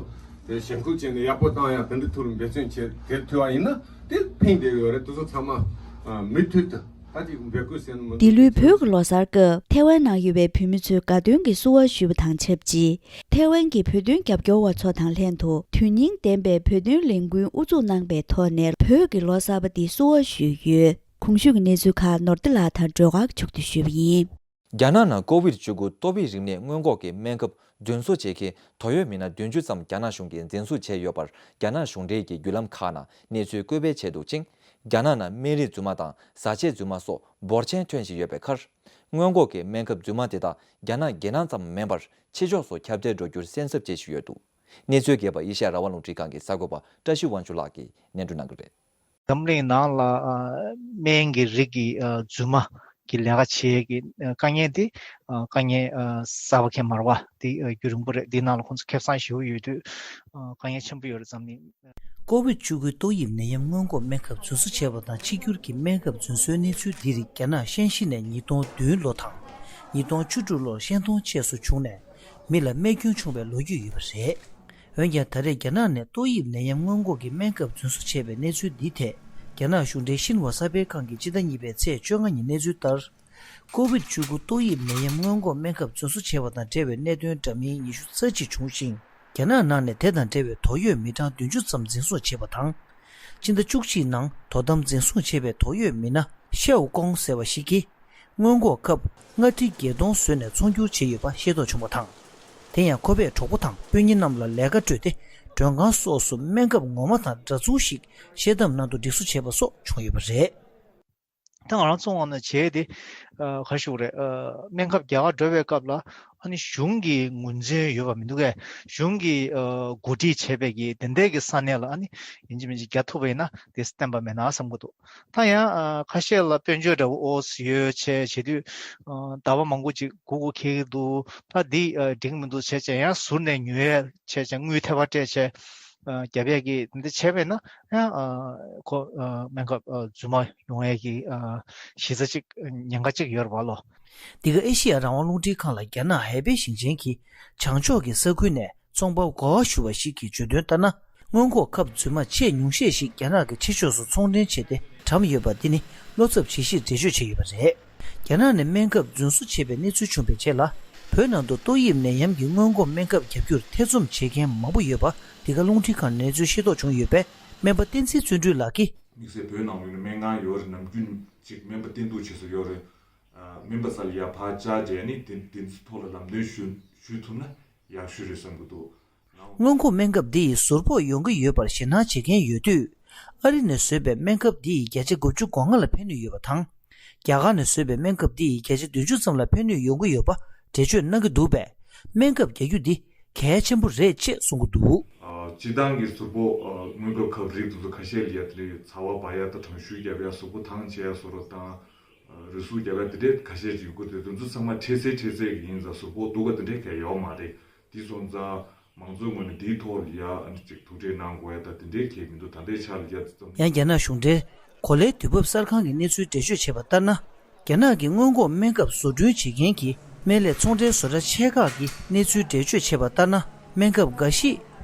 དེ་ཞེན་ཁོག་བྱས་ནས་ཡག་པོ་བཏང་ཡ་དེ་འདྲ་ཐུགས་ལ་འབད་བརྩོན་བྱས་དེར་ཐུག་པ་ཡིན་ན། དེ་ཕན་བདེ་ཡོད་རེད། དེ་ཚོ་ཚང་མ་མུ་མཐུད་དུ་ད་ཅིག་འབོད་སྐུལ་ཟེར་ན་མི་འདུག། འདི་ལོའི་བོད་ཀྱི་ལོ་གསར་སྐབས་ཐའེ་ཝན་ནང་ཡོད་པའི་བོད་མི་ཚོས་དགའ་སྟོན་གྱི་བསུ་བ་ཞུས་པ་དང་ཆབས་ཅིག། ཐའེ་ཝན་གྱི་བོད་དོན་རྒྱབ་སྐྱོར་བ་ཚོ་དང་ལྷན་དུ་དོན་སྙིང་ལྡན་པའི་བོད་དོན་ལས་འགུལ་དབུ་འཛུགས་གནང་པའི་ཐོག་ནས་བོད་ཀྱི་ལོ་གསར་པ་འདི་བསུ་བ་ཞུས་ཡོད། གོང་ཞུས་ཀྱི་གནས་ཚུལ་ཁག་ནོར་བདེ་ལགས་དང་སྒྲོལ་དཀར་མཆོག་གིས་ཞུས་པ་ཡིན། རྒྱ་ནག་ནང་ཀོ་བིད་བཅུ་དགུ་ཏོག་དབྱིབས་རིམས་ནད་སྔོན་འགོག་གི་སྨན་ཁབ་རྫུན་བཟོ་བྱེད་མཁན་དོ་ཡོད་མི་སྣ་བདུན་ཅུ་ཙམ་རྒྱ་ནག་གཞུང་གིས་འཛིན་བཟུང་བྱས་ཡོད་པར་རྒྱ་ནག་གཞུང་འབྲེལ་གྱི་བརྒྱུད་ལམ་ཁག་ནང་གནས་ཚུལ་བཀོད་སྤེལ་བྱས་འདུག་ཅིང་། རྒྱ་ནག་ནང་སྨན་རིགས་རྫུན་མ་དང་བཟའ་ཆས་རྫུན་མ་སོགས་འབོར་ཆེན་ཐོན་བཞིན་ཡོད་པའི་ཁར། སྔོན་འགོག་གི་སྨན་ཁབ་རྫུན་མ་དེ་དག་རྒྱ་ནག་རྒྱལ་ནང་ཙམ་མིན་པར་ཕྱི་ཕྱོགས་སུ་ཁྱབ་གདལ་འགྲོ་རྒྱུར་སེམས་འཚབ་བྱེད་བཞིན་ཡོད་འདུག། གནས་ཚུལ་རྒྱས་པ་ཨེ་ཤ་ཡ་རང་དབང་རླུང་འཕྲིན་ཁང་གི་གསར་འགོད་པ་བཀྲ་ཤིས་དབང་ཕྱུག་ལགས་ཀྱིས་སྙན་སྒྲོན་གནང་གི་རེད། འཛམ་གླིང་ནང་ལ་ཨ་སྨན་གྱི་རིགས་ཀྱི་ཨ་རྫུན་མ་གི་ལས་ཀ་བྱེད་ཀྱི་ཨ་དཀའ་ངལ་དེ་ཨ་དཀའ་ངལ་ཨ་གསར་པ་གང་ཡང་མ་རེད་བ། དེ་ཨ་རྒྱུན་རིང་པོ་རེད། དེའི་ནང་ལ་ཁོང་ཚོ་ཁེ་བཟང་ཞེ་པོ་ཡོད་དུས་ཨ་དཀའ་ངལ་ཆེན་པོ་ཡོད་རེད། འཛམ་གླིང་། ཀོ་བིད་བཅུ་དགུ་ཏོག་དབྱིབས་ནད་ཡམས་སྔོན་འགོག་སྨན་ཁབ་རྫུན་བཟོ་བྱས་པ་དང་གཅིག་གྱུར་གྱི་སྨན་ཁབ་རྫུན་བཟོའི་གནས་ཚུལ་འདི་རིགས་རྒྱ་ནག་ཤན་ཤི་ནས་ཉིས་སྟོང་བདུན་ལོ་དང་ཉིས་སྟོང་བཅུ་དྲུག་ལོར་ཤན་ཏུང་བཅས་སུ་བྱུང་ནས་མི་ལ་རྨས་སྐྱོན་བྱུང་བའི་ལོ་རྒྱུས་ཡོད་པ་རེད། འོན་ཀྱང་ད་རེས་རྒྱ་ནག་ནས་ཏོག་དབྱིབས་ནད་ཡམས་སྔོན་འགོག་གི་སྨན་ཁབ་རྫུན་བཟོ་བྱས་པའི་གནས་ཚུལ་འདིའི་ཐད་རྒྱ་ནག་གཞུང་འབྲེལ་ཤིན་ཧྭ་གསར་སྤེལ་ཁང་གིས་སྤྱི་ཟླ་གཉིས་པའི་ཚེས་བཅོ་ལྔ་ཉིན་གནས་ཚུལ་ལྟར། ཀོ་བིད་བཅུ་དགུ་ཏོག་དབྱིབས་ནད་ཡམས་སྔོན་འགོག་སྨན་ཁབ་རྫུན་བཟོ་བྱས་པ་དང་འབྲེལ་བའི་གནད་དོན་འདྲ་མིན་ཉི་ཤུ་རྩ་གཅིག་བྱུང་ཞིང་། རྒྱ་ནག་ནང་ནས་དེ་དང་འབྲེལ་བའི་དོགས་ཡོད་མི་གྲངས་བདུན་ཅུ་ཙམ་འཛིན་བཟུང་བྱས་པ་དང་། སྤྱི་ཟླ་བཅུ་གཅིག་ནང་དོ་དམ་འཛིན་བཟུང་བྱས་པའི་དོགས་ཡོད་མི་སྣ་ཤའོ་ཀོང་ཟེར་བ་ཞིག་གིས། སྔོན་འགོག་སྐབས་ལྔ་ཁྲི་བརྒྱད་སྟོང་བཟོས་ནས་ཚོང་སྒྱུར་བྱས་ཡོད་པ་ཤེས་རྟོགས་བྱུང་བ་དང་། དེ་ཡང་ཁོ་པས་གྲོགས་པོ་དང་སྤུན་ཉེ་རྣམས་ལ་ལས་ཀ་སྤྲོད་དེ་མགྲོན་ཁང་སོགས་སུ་སྨན་ཁབ་ངོ་མ་དང་འདྲ་མཚུངས་ཤིག་ཤེལ་དམ་ནང་དུ་སྒྲིག་བཟོ་བྱས་པ་སོགས་བྱུང་ཡོད་པ་རེད། ད་ང་རང་ཚོ་ངོས་ནས་བྱས་ཏེ་ཨ་ག་རེ་ཞུ་དགོས་རེད། ཨ་སྨན་ཁབ་རྒྱག་གར་འགྲོ་བའི་སྐབས་ལ་ཨ་ནི་གཞུང་གི་ངོས་འཛིན་ཡོད་པ་མི་འདུག་གས། གཞུང་གིས་ཨ་གོ་སྒྲིག་བྱས་པའི་གི་དེ་འདྲའི་གི་ས་གནས་ལ་ཨ་ནི་ཡིན་གཅིག་མིན་གཅིག་རྒྱག་ཐུབ་པ་ཡིན་ན་དེ་བསྟན་པ་མེད་ན་བསམ་གྱི་འདུག། ད་ཡང་ཨ་ཁ་ཤས་ལ་དཔལ་འབྱོར་འདྲ་བོ་ཨོ་ཙི་ཡོད་བྱས་བྱེད་དུས་ཨ་ཟླ་བ་མང་པོ་ཅིག་སྒུག་དགོས་འཁེལ་གྱི་འདུག། ད་འདི་ཨ་འགྲིག་མི་འདུག་བྱས་བྱས་ཡང་ཟུར་ནས་ཉོ་ཡས་བྱས་བྱས་དངུལ་ཐེབས་པ་སྤྲད་བྱས། ཨ་རྒྱབ་ཡས་ཀྱི་འདི་བྱས་པས་ན་ཡང་ཨ་ཁོ་ཨ་སྨན་ཁབ་ཨ་རྫུན་མ་ཡོང་ཡས་ཀྱི་ཨ་གཞི་རྩ་གཅིག་ཉེན་ཁ་གཅིག་ཡོད་རེད་བ་ལོ། འདི་ག་ཨེ་ཤི་ཡ་རང་དབང་རླུང་འཕྲིན་ཁང་ལ་རྒྱ་ནག་ཧའེ་པེ་ཞིང་ཆེན་གྱི་བྱང་ཕྱོགས་ཀྱི་ས་ཁུལ་ནས་ཚོང་པ་གོ་བ་ཞུ་བ་ཞིག་གིས་བརྗོད་དོན་ལྟར་ན། སྔོན་འགོག་ཁབ་རྫུན་མ་ཆེས་ཉུང་ཤས་ཤིག་རྒྱ་ནག་གི་ཕྱི་ཕྱོགས་སུ་ཚོང་འདྲེན་བྱས་ཏེ་བཀྲམ་ཡོད་པ་འདི་ནི་བློ་འཚབ་བྱེད་གཞིར་འགྲེལ་བརྗོད་བྱས་ཡོད་པ་རེད། རྒྱ་ནག་ནས་སྨན་ཁབ་རྫུན་བཟོ་བྱས་པའི་གནས་ཚུལ་བྱུང་བའི་རྗེས་ལ། བོད་ནང་དུ་ཏོག་དབྱིབས་ནད་ཡམས་ཀྱི་སྔོན་འགོག་སྨན་ཁབ་བརྒྱབ་རྒྱུར་ཐེ་ཚོམ་བྱེད་མཁན་མང་པོ་ཡོད་པ་འདི་ག་རླུང་འཕྲིན་ཁང་ནས་གནས་ཚུལ་ཤེས་རྟོགས་བྱུང་ཡོད་པས། སྨན་པ་བསྟན་འཛིན་བརྩོན་འགྲུས་ལགས་ཀྱིས། དམིགས་བསལ་བོད་ནང་ལོགས་ནས་སྨན་ཁང་ཡོད་རེད། ནམ་རྒྱུན་ཅིག་སྨན་པ་བསྟེན་གཏུག་བྱེད་ས་ཡོད་རེད། ཨ་སྨན་པ་ས་ལ་ཡར་ཕར་བཅར་བྱས་ནས་དེ་དེ་ཚོའི་ཐོག་ལ་ལམ་སྟོན་ཞུ་ཞུ་ཐུབ་ན་ཡག་ཤོས་རེད་བསམ་གྱི་འདུག། སྔོན་འགོག་སྨན་ཁབ་འདི་ཡིས་ཟུར་ཕོག་ཡོང་གི་ཡོད་པར་ཞེད་སྣང་བྱེད་མཁན་ཡོད་དུས། ཨ་རི་ནས་བཟོས་པའི་སྨན་ཁབ་འདི་ཡིས་བརྒྱ་ཆ་དགུ་བཅུ་གོ་ལྔ་ལ་ཕན་ནུས་ཡོད་པ་དང་། རྒྱ་གར་ནས་བཟོས་པའི་སྨན་ཁབ་འདི་ཡིས་བརྒྱ་ཆ་བདུན་ཅུ་ཙམ་ལ་ཕན་ནུས་ཡོང་གི་ཡོད་པ་འགྲེལ་བརྗོད་གནང་གི་འདུག་པས། སྨན་ཁབ་རྒྱག་རྒྱུ་འདི་གལ་ཆེན་པོ་རེད་ཅེས་གསུང་གི་འདུག། ཨ་སྤྱིར་བཏང་གི་ཟུར་ཕོག་ཨ་སྔོན་འགོག་ཁབ་རིགས་དེ་ཚོ་ཁ་ཤས་ལ་ཡ་དེ་འདྲའི་ཚ་བ་འབར་ཡ་དང་གྲང་ཤུར་རྒྱབ་ཡ། གཟུགས་པོ་དྭངས་བྱེད་ཡ་བཟོ་འདྲ་དང་། རུས་ཟུངས་རྒྱབ་ཡ་དེ་འདྲའི་ཁ་ཤས་ཅིག་ཡོད་ཀྱི་འདུག། དེ་ཚོ་ཚང་མ་འཕྲལ་སེལ་འཕྲལ་སེལ་གྱི་ཡིན་ཙང་ཟུར་ཕོག་སྡུག་པ་དེ་འདྲའི་གང་ཡང་ཡོད་མ་རེད། དེ་སོང་ཙང་མང་གཙོའི་ངོས་ནས་དེའི་ཐོག་ལ་ཡ་ཨ་ནི་ཅིག་ཐུགས་ཁྲལ་གནང་དགོས་ཡ་ད་དེ་འདྲའི་གང་ཡང་མི་འདུག། ད་ལྟའི་ཆ་ལ་ཡ་དེ་ཙམ། ཡང་རྒྱ་ནག་གཞུང་འབྲེལ་གོ་ལའི་དུས་བབ་གསར་ཁང་གི་གནས་ཚུལ་འགྲེལ་བརྗོད་བྱས་པ་ལྟར་ན། རྒྱ་ནག་གི་སྔོན་འགོག་སྨན་ཁབ་བཟོ་སྐྲུན་བྱེད་མཁན་གྱི་སྨན་ལས་ཚོང་འབྲེལ་བཟོ་གྲྭ་ཆེ་ཁག་གི་གནས་ཚུལ་འགྲེལ་བརྗོད་བྱས་པ་ལྟར་ན། སྨན་ཁབ་འགའ་ཞིག་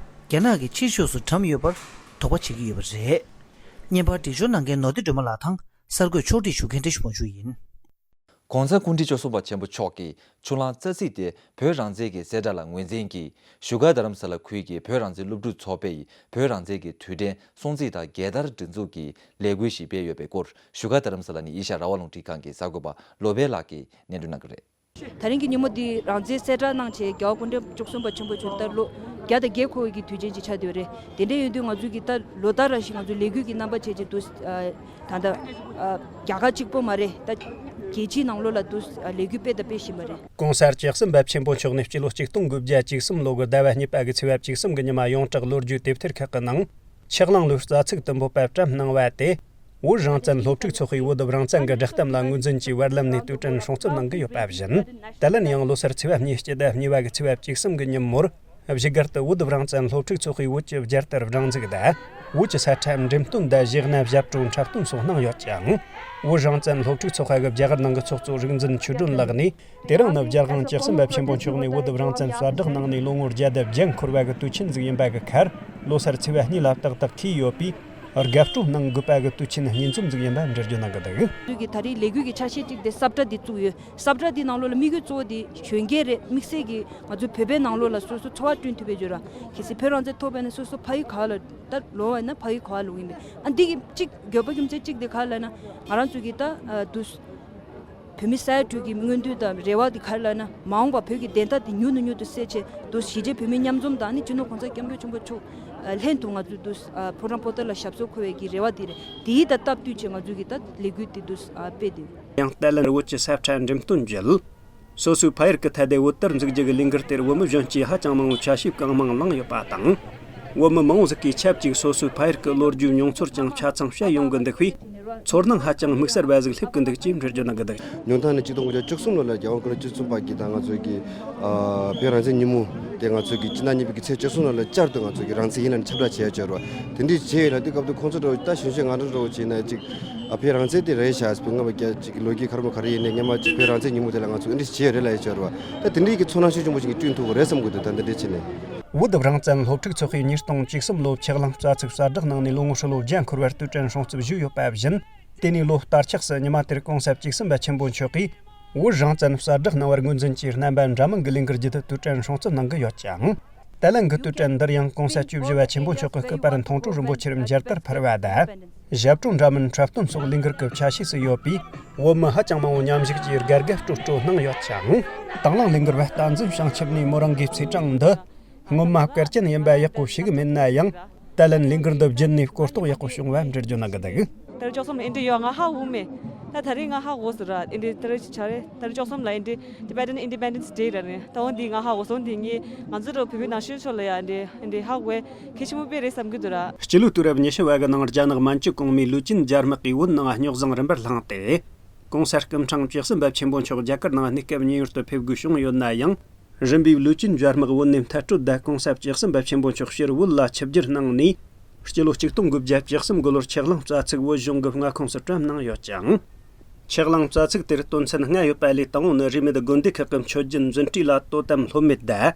རྒྱ་ནག་གི་ཕྱི་ཕྱོགས་སུ་བཀྲམ་ཡོད་པར་དོགས་པ་བྱེད་ཀྱི་ཡོད་པ་རེད། བརྙན་པར་འགྲེལ་བརྗོད་གནང་མཁན་ནོར་བདེ་སྒྲོལ་མ་ལགས་དང་གསར་འགོད་ཕྱོགས་སྒྲིག་ཞུ་མཁན་བཀྲ་ཤིས་དབང་ཕྱུག་ཡིན། ༸གོང་ས་སྐུ་ཕྲེང་བཅུ་གསུམ་པ་ཆེན་པོ་མཆོག་གིས་ཆུ་གླང་རྩ་ཚིག་དེ་བོད་རང་བཙན་གྱི་གསལ་བསྒྲགས་ལ་ངོས་འཛིན་གྱིས་བཞུགས་སྒར་རྡ་རམ་ས་ལ་ཁུལ་གྱི་བོད་རང་བཙན་སློབ་ཕྲུག་ཚོགས་པའི་བོད་རང་བཙན་གྱི་དུས་དྲན་སྲུང་བརྩི་དང་རྒྱལ་དར་སྒྲེང་འཛུགས་ཀྱི་ལས་འགུལ་ཞིག་སྤེལ་ཡོད་པའི་སྐོར། བཞུགས་སྒར་རྡ་རམ་ས་ལ་ནས་ཨེ་ཤ་ཡ་རང་དབང་རླུང་འཕྲིན་ཁང་གི་གསར་འགོད་པ་བློ་བྷེ་ལགས་ཀྱིས་སྙན་སྒྲོན་གནང་གི་རེད། དེ་རིང་གི་ཉིན་མོ་འདི་རང་བཙན་གསལ་བསྒྲགས་གནང་བྱས་རྒྱལ་བ་སྐུ་ཕྲེང་བཅུ་གསུམ་པ་ཆེན་པོ་མཆོག་ད་ལོ་བརྒྱ་དང་བརྒྱད་འཁོར་བའི་གི་དུས་ཆེན་ཅིག་ཆགས་བསྡད་ཡོད་རེད། དེ་འདྲ་ཡིན་དུས་ང་ཚོས་ཀྱི་ད་ལོ་ལྟར་རང་བཞིན་ང་ཚོ་ལས་འགུལ་གྱི་རྣམ་པ་བྱས་བྱས་འདུག་ཨ། ད་ལྟ་ཨ། རྒྱ་གར་གཅིག་པོ་མ་རེད། ད་རྒྱལ་སྤྱིའི་ནང་ལོགས་ལ་འདུག་ཨ། ལས་འགུལ་སྤེལ་དང་སྤེལ་བཞིན་པ་རེད། ༸གོང་ས་༸སྐྱབས་མགོན་ཆེན་པོ་མཆོག་ནས་སྤྱི་ལོ་ཆིག་སྟོང་དགུ་བརྒྱ་བཅུ་གསུམ་ལོ་གི་ཟླ་བ་གཉིས་པ་གི་ཚེས་པ་བཅུ་གསུམ་གི་ཉི་མ་ཡོངས་གྲགས་ལོ་རྒྱུས་དེབ་ཐེར་ཁག་གི་ནང་། ཆག་ལང་ལོའི་རྩ་ཚིགས་དུམ་བུ་པ་བཀྲམ་གནང་བ་དེ། བོད་རང་བཙན་སློབ་ཕྲུག་ཚོགས་པས་བོད་རང་བཙན་གྱི་བསྒྲགས་གཏམ་ལ་ངོས་འཛིན་གྱིས་བར་ལམ་ནས་དུས་དྲན་སྲུང་བརྩི་གནང་གི་ཡོད་པ་བཞིན། དེ་ལན་ཡང་ལོ་སར་ཚེས་པ་གཉིས། སྤྱི་ཟླ་གཉིས་པ་གི་ཚེས་པ་བཅུ་གསུམ་གི་ཉིན་མོར། བཞུགས་སྒར་དུ་བོད་རང་བཙན་སློབ་ཕྲུག་ཚོགས་པས་བོད་ཀྱི་རྒྱལ་དར་སྒྲེང་འཛུགས་དང་། བོད་ཀྱི་ས་ཁྲ་འགྲེམས་སྟོན་དང་གཞས་སྣ་ཞབས་བྲོ་འཁྲབ་སྟོན་སོགས་གནང་ཡོད་ཅིང་། བོད་རང་བཙན་སློབ་ཕྲུག་ཚོགས་པ་གི་རྒྱ་གར་ནང་གི་ཚོགས་གཙོ་རིག་འཛིན་ཆོས་སྒྲོན་ལགས་ནས། དེ་རིང་ནི་རྒྱལ་དབང་བཅུ་གསུམ་པ་ཆེན་པོ་མཆོག་ནས་བོད་རང་བཙན་གསལ་བསྒྲགས་གནང་ནས་ལོ་ངོ་བརྒྱ་དང་བརྒྱད་འཁོར་བ་གི་དུས་ཆེན་ཟིག་ཡིན་པ་གི་ཁར། ལོ་སར་ཚེས་པ་གཉིས་ལ་ཏག་ཏག་འཁེལ་ཡོད་པས། དགའ་སྤྲོ་གནང་དགོས་པ་གི་དུས་ཆེན་གཉིས་འཛོམས་ཟིག་ཡིན་པ་འགྲེལ་བརྗོད་གནང་གི་འདུག་ང་ཚོས་ཀྱི་ད་རེས་ལས་འགུལ་གྱི་ཆ་ཤས་གཅིག་དེ་ས་བཀྲ་འདི་བཙུགས་ཡོད། ས་བཀྲ་འདི་ནང་ལོགས་ལ་དམིགས་ཡུལ་གཙོ་བོ་འདི་གཞོན་སྐྱེས་རེད། དམིགས་བསལ་གྱིས་ང་ཚོའི་བོད་པའི་ནང་ལོགས་ལ་སོ་སོ་ཚོར་བ་བསྐྲུན་ཐུབ་པའི་བརྗོད་ར། གལ་སྲིད་བོད་རང་བཙན་ཐོབ་པ་ཡིན་ན་སོ་སོ་ཕ་ཡུལ་ག་ལ་ད་ལོག་པ་ཡིན་ན་ཕ་ཡུལ་ག་ལ་ལོག་ཡིན་པས། ཨ་འདི་གི་གཅིག་དགོས་པ་རྒྱུ་མཚན་གཅིག་དེ་ག་ལ་ན་ང་རང་ཚོ་གི་ད་དུས། བོད་མི་ས་ཡ་དྲུག་གི་མངོན་འདོད་དང་རེ་བ་དེ་ག་རེ་ལབ་ན། མ་འོངས་པ་བོད་ཀྱི་བདེན་མཐའ་དེ་མྱུར་ནས་མྱུར་དུ་གསལ་ཆེད་དུ་གཞིས་བྱེས་བོད་མིའི་མཉམ་འཛོམས་དང་ནི་སྤྱི་ནོར་༸གོང་ས་༸སྐྱབས་མགོན་ཆེན་པོ་མཆོག་ལྷན་དུ་ང་ཚོས་དུ་ཕོ་བྲང་པོ་ཏཱ་ལ་ཞབས་སོར་འཁོད་པའི་གི་རེ་བ་དེ་རེད། དེའི་ད་སྟབས་བསྟུན་བྱས་ང་ཚོས་གི་ད་ལས་འགུལ་དེ་དུ་སྤེལ་དེ། ཡང་བརྟན་ལྷིང་བོད་ཀྱི་ས་ཁྲ་འགྲེམས་སྟོན་བརྒྱུད། སོ་སོའི་ཕ་ཡུལ་གྱི་ཐད་དེ་བོད་དར་འཛུགས་རྒྱུ་གི་ལས་འགུལ་དེར་བོད་མི་གཞོན་སྐྱེས་ཧ་ཅང་མང་བོ་ཆ་ཤས་གང་མང་བླངས་ཡོད་པ་དང་། བོད་མི་མང་བོ་ཟིག་གིས་ཆབས་ཅིག་སོ་སོའི་ཕ་ཡུལ་གྱི་ལོ་རྒྱུས་མྱོང་ཚོར་ཀྱང་ཆ་ཚང་བཤད་ཡོང་གི་འདུག་པས། ཚོར་སྣང་ཧ་ཅང་དམིགས་བསལ་བ་ཟིག་སླེབས་ཀྱི་འདུག་ཅེས་འགྲེལ་བརྗོད་གནང་གི་འདུག་ཉུང་མཐའ་ནས་ཆིག་སྟོང་དགུ་བརྒྱ་བཅུ་གསུམ་ལོ་ལ་རྒྱལ་དབང་སྐུ་ཕྲེང་བཅུ་གསུམ་པ་གིས་ད་ང་ཚོའི་གི་ཨ་བོད་རང་བཙན་ཉིན་མོ་དེ་ང་ཚོའི་གི་སྤྱི་ཟླ་གཉིས་པའི་གི་ཚེས་བཅུ་གསུམ་ལོ་ལ་བསྐྱར་དུ་ང་ཚོའི་གི་རང་བཙན་ཡིན་ལབ་ནས་ཁྱབ་བསྒྲགས་བྱས་ཡོད་ཅེས་རེད་བ། དེ་འདྲའི་བྱས་ཡོད་ལ་དེ་སྐབས་དུ་ཁོང་ཚོ་འདྲ་བོ་ད་གཞོན་གཞོན་ང་འདྲ་འདྲ་བོ་བྱས་ན་ཅིག་ཨ་བོད་རང་བཙན་དེ་རེད་ཤག་ཟེར་བའི་སྔ་མ་རྒྱ་ཅིག་ལོ་རྒྱུས་ག་རེ་མོ་ག་རེ་ཡིན་ནའི་སྔ་མ་ཅིག་བོད་རང་བཙན་ཉིན་མོ་དེ་ལ་ང་ཚོ་འདི་འདྲ་བྱས་ཡོད་རེད་ལབ་ཡོད་ཅེས་རེད་བ། ད་དེ་འདྲའི་གི་ཚོར་སྣང་ཤུགས་ཆེན་པོ་ཞིག་བསྐྲུན་ཐུབ་ཀྱི་རེད་བསམ་གི་འདུག་ད་འདི་འདྲ་བྱས་ནས། བོད་རང་བཙན་སློབ་ཕྲུག་ཚོགས་པས་ཉིས་སྟོང་བཅུ་གསུམ་ལོའི་ཆག་ལང་རྩ་ཚིག་གསལ་བསྒྲགས་གནང་ནས་ལོ་ངོ་ཧྲིལ་བོ་བརྒྱ་འཁོར་བར་དུས་དྲན་སྲུང་བརྩི་ཞུས་ཡོད་པ་བཞིན། དེ་ནས་ལོ་ལྟར་ཆགས་སུ་ཉི་མ་དེར་༸གོང་ས་བཅུ་གསུམ་པ་ཆེན་པོ་མཆོག་གིས་བོད་རང་བཙན་གསལ་བསྒྲགས་གནང་བར་ངོས་འཛིན་གྱིས་རྣམ་པ་འདྲ་མིན་གྱི་ལས་འགུལ་བརྒྱུད་དེ་དུས་དྲན་སྲུང་བརྩི་གནང་གི་ཡོད་ཅིང་། ད་ལན་གྱི་དུས་དྲན་འདིར་ཡང་༸གོང་ས་བཅུ་བཞི་པ་ཆེན་པོ་མཆོག་གི་སྐུ་པར་མཐོང་གྲོལ་རིན་པོ་ཆེར་མཇལ་དར་ཕུལ་བ་དང་། ཞབས་བྲོ་འདྲ་མིན་འཁྲབ་སྟོན་སོགས་ལས་འགུལ་གྱི་ཆ་ཤས་སུ་ཡོད་པས། བོད་མི་ཧ་ཅང་མང་བོ་མཉམ་ཞུགས་ཀྱིས་དགའ་དགའ་སྤྲོ་སྤྲོ་གནང་ཡོད་ཅིང་། དང་བླངས་ལས་འགུལ་བ་བསྟན་འཛིན་བྱང་ཆུབ་ནས་མོ་རང་གི་ཚེས་གྲངས་འདི། སྔོན་མ་བཀའ་བསྟན་ཡིན་པ་ཡག་པོ་ཤེས་གི་མེད་ན་ཡང་། ད་ལན་ལས་འགུལ་འདི་བརྒྱུད་ནས་གོ་རྟོགས་ཡག་པོ་བྱུང་བ་འགྲེལ་བརྗོད་གནང་གི་འདུག་དེར་ཅོག་ཙམ་ཨེ་འདྲ་ཡོད་ང་ཧ་གོ་མེད། ད་ད་རེས་ང་ཧ་གོ་ཟེར་ར་ཨེ་འདྲ་དེར་ཅི་ཆ་རེད། དེར་ཅོག་ཙམ་ལ་ཨེ་འདྲ་Tibetan Independence Day ར་རེད། ད་འོ་འདི་ང་ཧ་གོ་སོང་། འདི་ངས་ང་ཚོ་ར་བོད་པའི་ནང་ཆོས་ཕྱོགས་ལ་ཡ་ཨེ་འདྲ་ཨེ་འདྲ་ཧ་གོ་བས་གལ་ཆེན་པོ་དཔེ་རེད་བསམ་གི་འདུག་ར། སྤྱི་ལོའི་དུས་རབས་ཉི་ཤུ་བ་གི་ནང་རྒྱ་ནག་མན་ཇུ་གོང་མའི་ལུའུ་ཅིན་རྒྱལ་དམག་གིས་བོད་ནང་རྙོག་བཟང་རིམ་པར་བསླངས་ཏེ། ༸གོང་ས་སྐུ་ཕྲེང་བཅུ་གསུམ་པ་ཆེན་པོ་མཆོག་རྒྱ་གར་ནང་གནས་སྐབས་ཉེ་འོར་དུ་ཕེབས་དགོས་བྱུང་ཡོད་ན་ཡང་། རིམ་པས་ལུའུ་ཅིན་རྒྱལ་དམག་བོད་ནས་མཐར་སྐྲོད་དང་༸གོང་ས་བཅུ་གསུམ་པ་ཆེན་པོ་མཆོག་ཕྱིར་བོད་ལ་ཆིབས་བསྒྱུར་གནང་ནས། སྤྱི་ལོ་ཆིག་སྟོང་དགུ་བརྒྱ་བཅུ་གསུམ་གི་ལོར་ཆག་ལང་རྩ་ཚིག་བོད་གཞུང་གི་མངའ་ཁོངས་སུ་བཀྲམ་གནང་ཡོད་ཅིང་། ཆག་ལང་རྩ་ཚིག་དེར་དོན་ཚན་ལྔ་ཡོད་པ་ལས་དང་པོ་ནི་རིས་མེད་དགོན་སྡེ་ཁག་གི་མཆོད་སྦྱིན་འཛིན་གྲྭ་ལ་དོ་དམ་ལྷོད་མེད་དང་།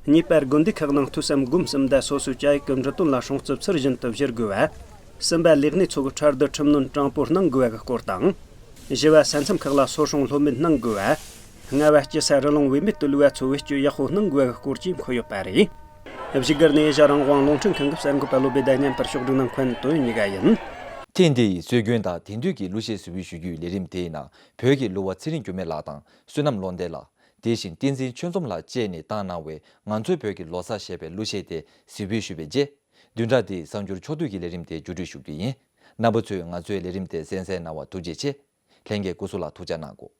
གཉིས་པར་དགོན་སྡེ་ཁག་ནང་ཐོས་བསམ་སྒོམ་གསུམ་དང་སོ་སོའི་བཅའ་ཡིག་གི་འབྲི་དོན་ལ་སྲུང་བརྩི་ཚུལ་བཞིན་དུ་བཞེས་དགོས་པ། གསུམ་པ་ལས་སྣེ་ཚོ་གི་ཁྲལ་བསྡུ་ཁྲིམས་གནོན་དྲང་པོ་གནང་དགོས་པ་གི་སྐོར་དང་། བཞི་བ་ས་མཚམས་ཁག་ལ་སོ་སྲུང་ལྷོད་མེད་གནང་དགོས་པ། ལྔ་བ་སྤྱི་ས་རི་ལུང་བེད་མེད་དུ་བླུགས་པ་ཚོ་བེད་སྤྱོད་ཡག་པོ་གནང་དགོས་པ་གི་སྐོར་བཅས་འཁོད་ཡོད་པ་རེད། བཞུགས་སྒར་ནས་ཨེ་ཤ་ཡ་རང་དབང་རླུང་འཕྲིན་ཁང་གི་གསར་འགོད་པ་བློ་བྷེ་དང་མཉམ་དུ་ཕྱོགས་སྒྲིག་གནང་མཁན་དོན་ཡོད་ཉི་ག་ཡིན། ཐེངས་འདིའི་སྲོལ་རྒྱུན་དང་དེང་དུས་ཀྱི་གླུ་གཞས་གཟིགས་འབུལ་ཞུ་རྒྱུའི་ལས་རིམ་དེའི་ནང་བོད་ཀྱི་གླུ་བ་ཚེ་རིང་འགྱུར་མེད་ལགས་དང་བསོད་ནམས་བློ་ལྡན་ལགས། དེ་བཞིན་བསྟན་འཛིན་ཆོས་འཛོམས་ལགས་བཅས་ནས་བཏང་གནང་བའི་ང་ཚོའི་བོད་ཀྱི་ལོ་གསར་ཞེས་པའི་གླུ་གཞས་དེ་གཟིགས་འབུལ་ཞུས་པའི་རྗེས། བདུན་ཕྲག་འདིའི་གསར་འགྱུར་ཕྱོགས་བསྡུས་ཀྱི་ལས་རིམ་དེ་མཇུག་སྒྲིལ་ཞུ་རྒྱུ་ཡིན། རྣམ་པ་ཚོས་ང་ཚོའི་ལས་རིམ་དེ་གསན་གཟིགས་གནང་བར་ཐུགས་རྗེ་ཆེ། ལྷན་རྒྱས་སྐུ་གཟུགས་ལ་ཐུགས་ཅག་གནང་གོ།